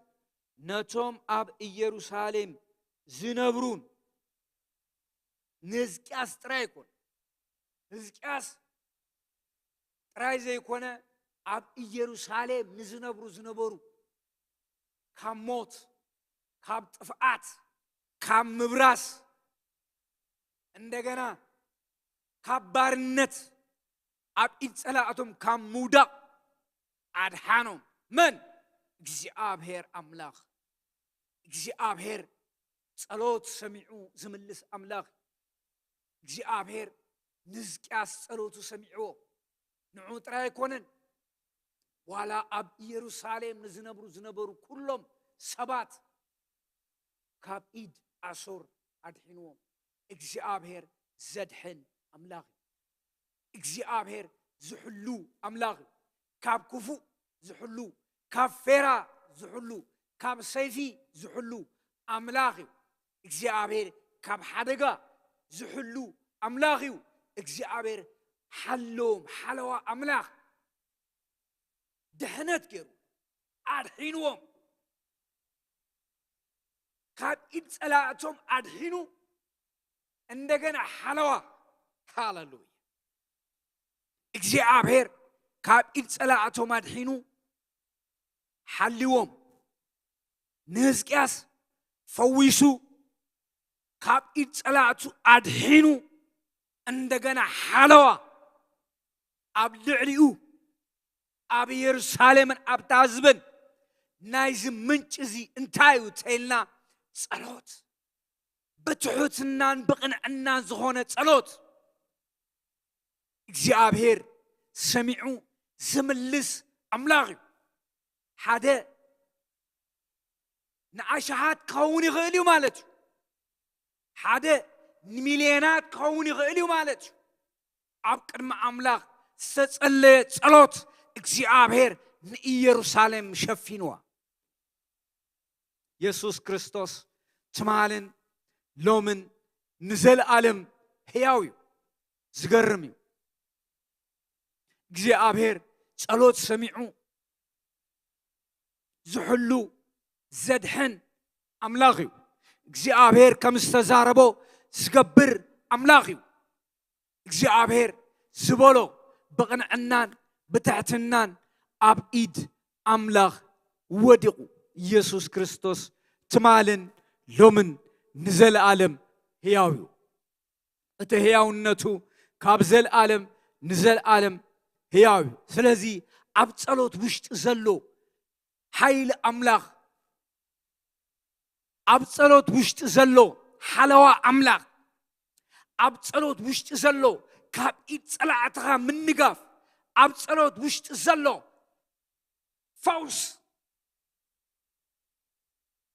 ነቶም ኣብ ኢየሩሳሌም ዝነብሩን፣ ንህዝቅያስ ጥራይ ኣይኮነ፣ ህዝቅያስ ጥራይ ዘይኮነ ኣብ ኢየሩሳሌም ንዝነብሩ ዝነበሩ ካብ ሞት፣ ካብ ጥፍኣት፣ ካብ ምብራስ፣ እንደገና ካብ ባርነት፣ ኣብ ኢድ ጸላእቶም ካብ ምውዳቕ ኣድሓኖም። መን? እግዚኣብሔር ኣምላኽ። እግዚኣብሔር ጸሎት ሰሚዑ ዝምልስ ኣምላኽ። እግዚኣብሔር ንሕዝቅያስ ጸሎቱ ሰሚዕዎ። ንዑ ጥራይ ኣይኮነን፣ ዋላ ኣብ ኢየሩሳሌም ንዝነብሩ ዝነበሩ ኩሎም ሰባት ካብ ኢድ ኣሶር ኣድሒንዎም። እግዚኣብሔር ዘድሕን ኣምላኽ እዩ። እግዚኣብሔር ዝሕሉ ኣምላኽ እዩ። ካብ ክፉእ ዝሕሉ፣ ካብ ፌራ ዝሕሉ፣ ካብ ሰይፊ ዝሕሉ ኣምላኽ እዩ። እግዚኣብሔር ካብ ሓደጋ ዝሕሉ ኣምላኽ እዩ። እግዚኣብሔር ሓለዎም፣ ሓለዋ ኣምላኽ። ድሕነት ገይሩ ኣድሒንዎም። ካብ ኢድ ጸላእቶም ኣድሒኑ እንደገና ሓለዋ። ሃሌሉያ። እግዚኣብሔር ካብ ኢድ ጸላእቶም ኣድሒኑ ሓልዎም። ንህዝቅያስ ፈዊሱ፣ ካብ ኢድ ጸላእቱ ኣድሒኑ፣ እንደገና ሓለዋ ኣብ ልዕሊኡ፣ ኣብ ኢየሩሳሌምን ኣብታ ህዝብን። ናይዚ ምንጪ እዚ እንታይ እዩ ተይልና፣ ጸሎት፣ ብትሑትናን ብቕንዕናን ዝኾነ ጸሎት እግዚኣብሔር ሰሚዑ ዝምልስ ኣምላኽ እዩ። ሓደ ንኣሽሓት ክኸውን ይኽእል እዩ ማለት እዩ። ሓደ ንሚልዮናት ክኸውን ይኽእል እዩ ማለት እዩ። ኣብ ቅድሚ ኣምላኽ ዝተጸለየ ጸሎት እግዚኣብሔር ንኢየሩሳሌም ሸፊንዋ። የሱስ ክርስቶስ ትማልን ሎምን ንዘለኣለም ሕያው እዩ። ዝገርም እዩ። እግዚኣብሔር ጸሎት ሰሚዑ ዝሕሉ ዘድሕን ኣምላኽ እዩ። እግዚኣብሔር ከም ዝተዛረቦ ዝገብር ኣምላኽ እዩ። እግዚኣብሔር ዝበሎ ብቕንዕናን ብትሕትናን ኣብ ኢድ ኣምላኽ ወዲቑ። ኢየሱስ ክርስቶስ ትማልን ሎምን ንዘለኣለም ሕያው እዩ። እቲ ሕያውነቱ ካብ ዘልኣለም ንዘልኣለም ሕያው እዩ። ስለዚ ኣብ ጸሎት ውሽጢ ዘሎ ሓይሊ ኣምላኽ፣ ኣብ ጸሎት ውሽጢ ዘሎ ሓለዋ ኣምላኽ፣ ኣብ ጸሎት ውሽጢ ዘሎ ካብ ኢድ ጸላእትኻ ምንጋፍ፣ ኣብ ጸሎት ውሽጢ ዘሎ ፈውስ፣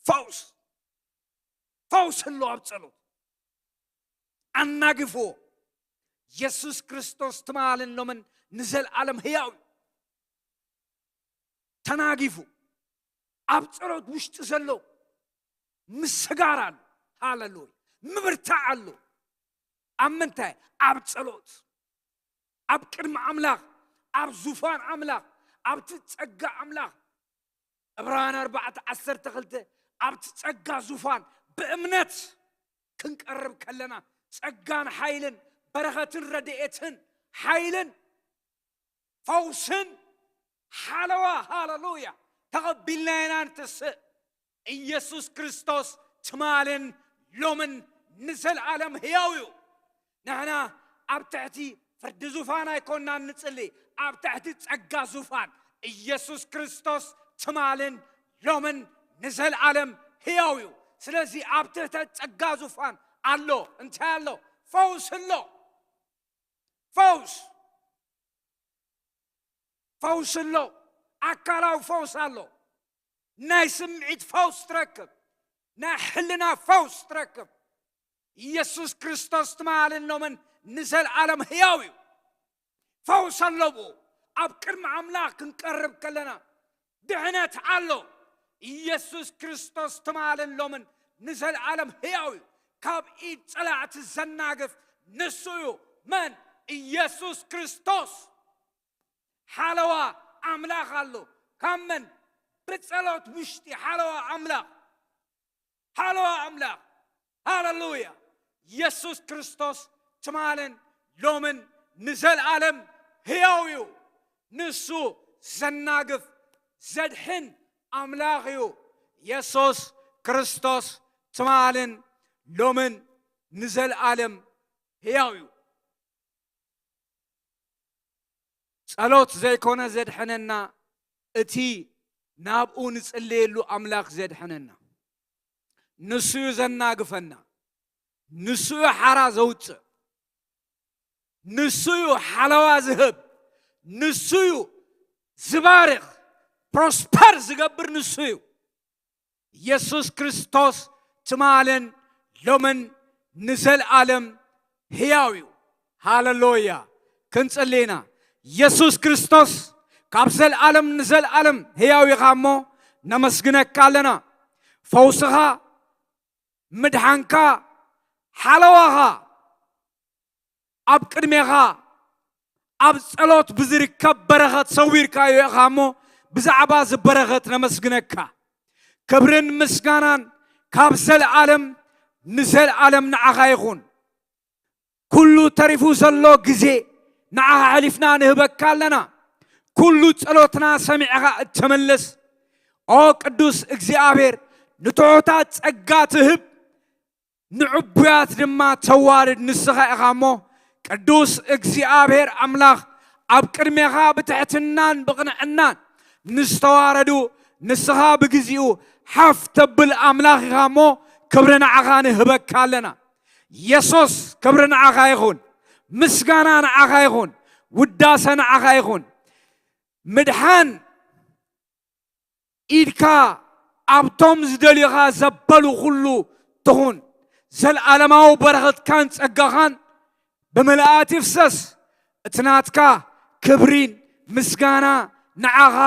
ፈውስ፣ ፈውስ ኣሎ ኣብ ጸሎት። ኣናግፍዎ። የሱስ ክርስቶስ ትማልን ሎምን ንዘልኣለም ህያው እዩ። ተናጊፉ ኣብ ጸሎት ውሽጢ ዘሎ ምስጋር ኣሎ። ሃሌሉያ። ምብርታዕ ኣሎ። ኣብ ምንታይ? ኣብ ጸሎት፣ ኣብ ቅድሚ ኣምላኽ፣ ኣብ ዙፋን ኣምላኽ፣ ኣብቲ ጸጋ ኣምላኽ። ዕብራውያን ኣርባዕተ ዓሰርተ ክልተ፣ ኣብቲ ጸጋ ዙፋን ብእምነት ክንቀርብ ከለና፣ ጸጋን ሓይልን በረኸትን ረድኤትን ሓይልን ፈውስን ሓለዋ፣ ሃሌሉያ፣ ተቐቢልና ኢና ንትስእ። ኢየሱስ ክርስቶስ ትማልን ሎምን ንዘለኣለም ህያው እዩ። ንሕና ኣብ ትሕቲ ፍርዲ ዙፋን ኣይኮንናን ንጽሊ፣ ኣብ ትሕቲ ጸጋ ዙፋን። ኢየሱስ ክርስቶስ ትማልን ሎምን ንዘለኣለም ህያው እዩ። ስለዚ ኣብ ትሕተ ጸጋ ዙፋን ኣሎ። እንታይ ኣሎ? ፈውስ ኣሎ። ፈውስ፣ ፈውስ ኣሎ። ኣካላዊ ፈውስ ኣሎ። ናይ ስምዒት ፈውስ ትረክብ። ናይ ሕልና ፈውስ ትረክብ። ኢየሱስ ክርስቶስ ትማልን ሎምን ንዘለኣለም ህያው እዩ። ፈውስ ኣለዎ። ኣብ ቅድሚ ኣምላኽ ክንቀርብ ከለና ድሕነት ኣሎ። ኢየሱስ ክርስቶስ ትማልን ሎምን ንዘለኣለም ህያው እዩ። ካብ ኢድ ጸላእቲ ዘናግፍ ንሱ እዩ። መን? ኢየሱስ ክርስቶስ። ሓለዋ ኣምላኽ ኣሎ። ካብ መን? ብጸሎት ውሽጢ ሓለዋ ኣምላኽ፣ ሓለዋ ኣምላኽ። ሃለሉያ። ኢየሱስ ክርስቶስ ትማልን ሎምን ንዘለኣለም ህያው እዩ። ንሱ ዘናግፍ ዘድሕን ኣምላኽ እዩ። ኢየሱስ ክርስቶስ ትማልን ሎምን ንዘለኣለም ህያው እዩ። ጸሎት ዘይኮነ ዘድሕነና፣ እቲ ናብኡ ንጽልየሉ ኣምላኽ ዘድሕነና። ንሱ እዩ ዘናግፈና። ንሱ እዩ ሓራ ዘውጽእ። ንሱ እዩ ሓለዋ ዝህብ። ንሱ እዩ ዝባርኽ። ፕሮስፐር ዝገብር ንሱ እዩ። ኢየሱስ ክርስቶስ ትማልን ሎምን ንዘለኣለም ህያው እዩ። ሃለሉያ። ክንጽሊ ኢና። ኢየሱስ ክርስቶስ ካብ ዘለኣለም ንዘለኣለም ህያው ኢኻ እሞ ነመስግነካ ኣለና። ፈውስኻ፣ ምድሓንካ፣ ሓለዋኻ ኣብ ቅድሜኻ ኣብ ጸሎት ብዝርከብ በረኸት ሰዊርካዮ ኢኻ እሞ ብዛዕባ እዚ በረኸት ነመስግነካ። ክብርን ምስጋናን ካብ ዘለኣለም ንዘለኣለም ንዓኻ ይኹን። ኩሉ ተሪፉ ዘሎ ግዜ ንዓኻ ኣሕሊፍና ንህበካ ኣለና። ኩሉ ጸሎትና ሰሚዕኻ እተመልስ፣ ኦ ቅዱስ እግዚኣብሔር፣ ንትሑታት ጸጋ ትህብ፣ ንዕቡያት ድማ ተዋርድ ንስኻ ኢኻ እሞ፣ ቅዱስ እግዚኣብሔር ኣምላኽ፣ ኣብ ቅድሜኻ ብትሕትናን ብቕንዕናን ንዝተዋረዱ ንስኻ ብግዜኡ ሓፍ ተብል ኣምላኽ ኢኻ እሞ፣ ክብሪ ንዓኻ ንህበካ ኣለና። የሱስ፣ ክብሪ ንዓኻ ይኹን፣ ምስጋና ንዓኻ ይኹን፣ ውዳሰ ንዓኻ ይኹን። ምድሓን ኢድካ ኣብቶም ዝደልዩኻ ዘበሉ ኩሉ ትኹን። ዘለኣለማዊ በረኸትካን ጸጋኻን ብምልኣት ይፍሰስ። እቲ ናትካ ክብሪን ምስጋና ንዓኻ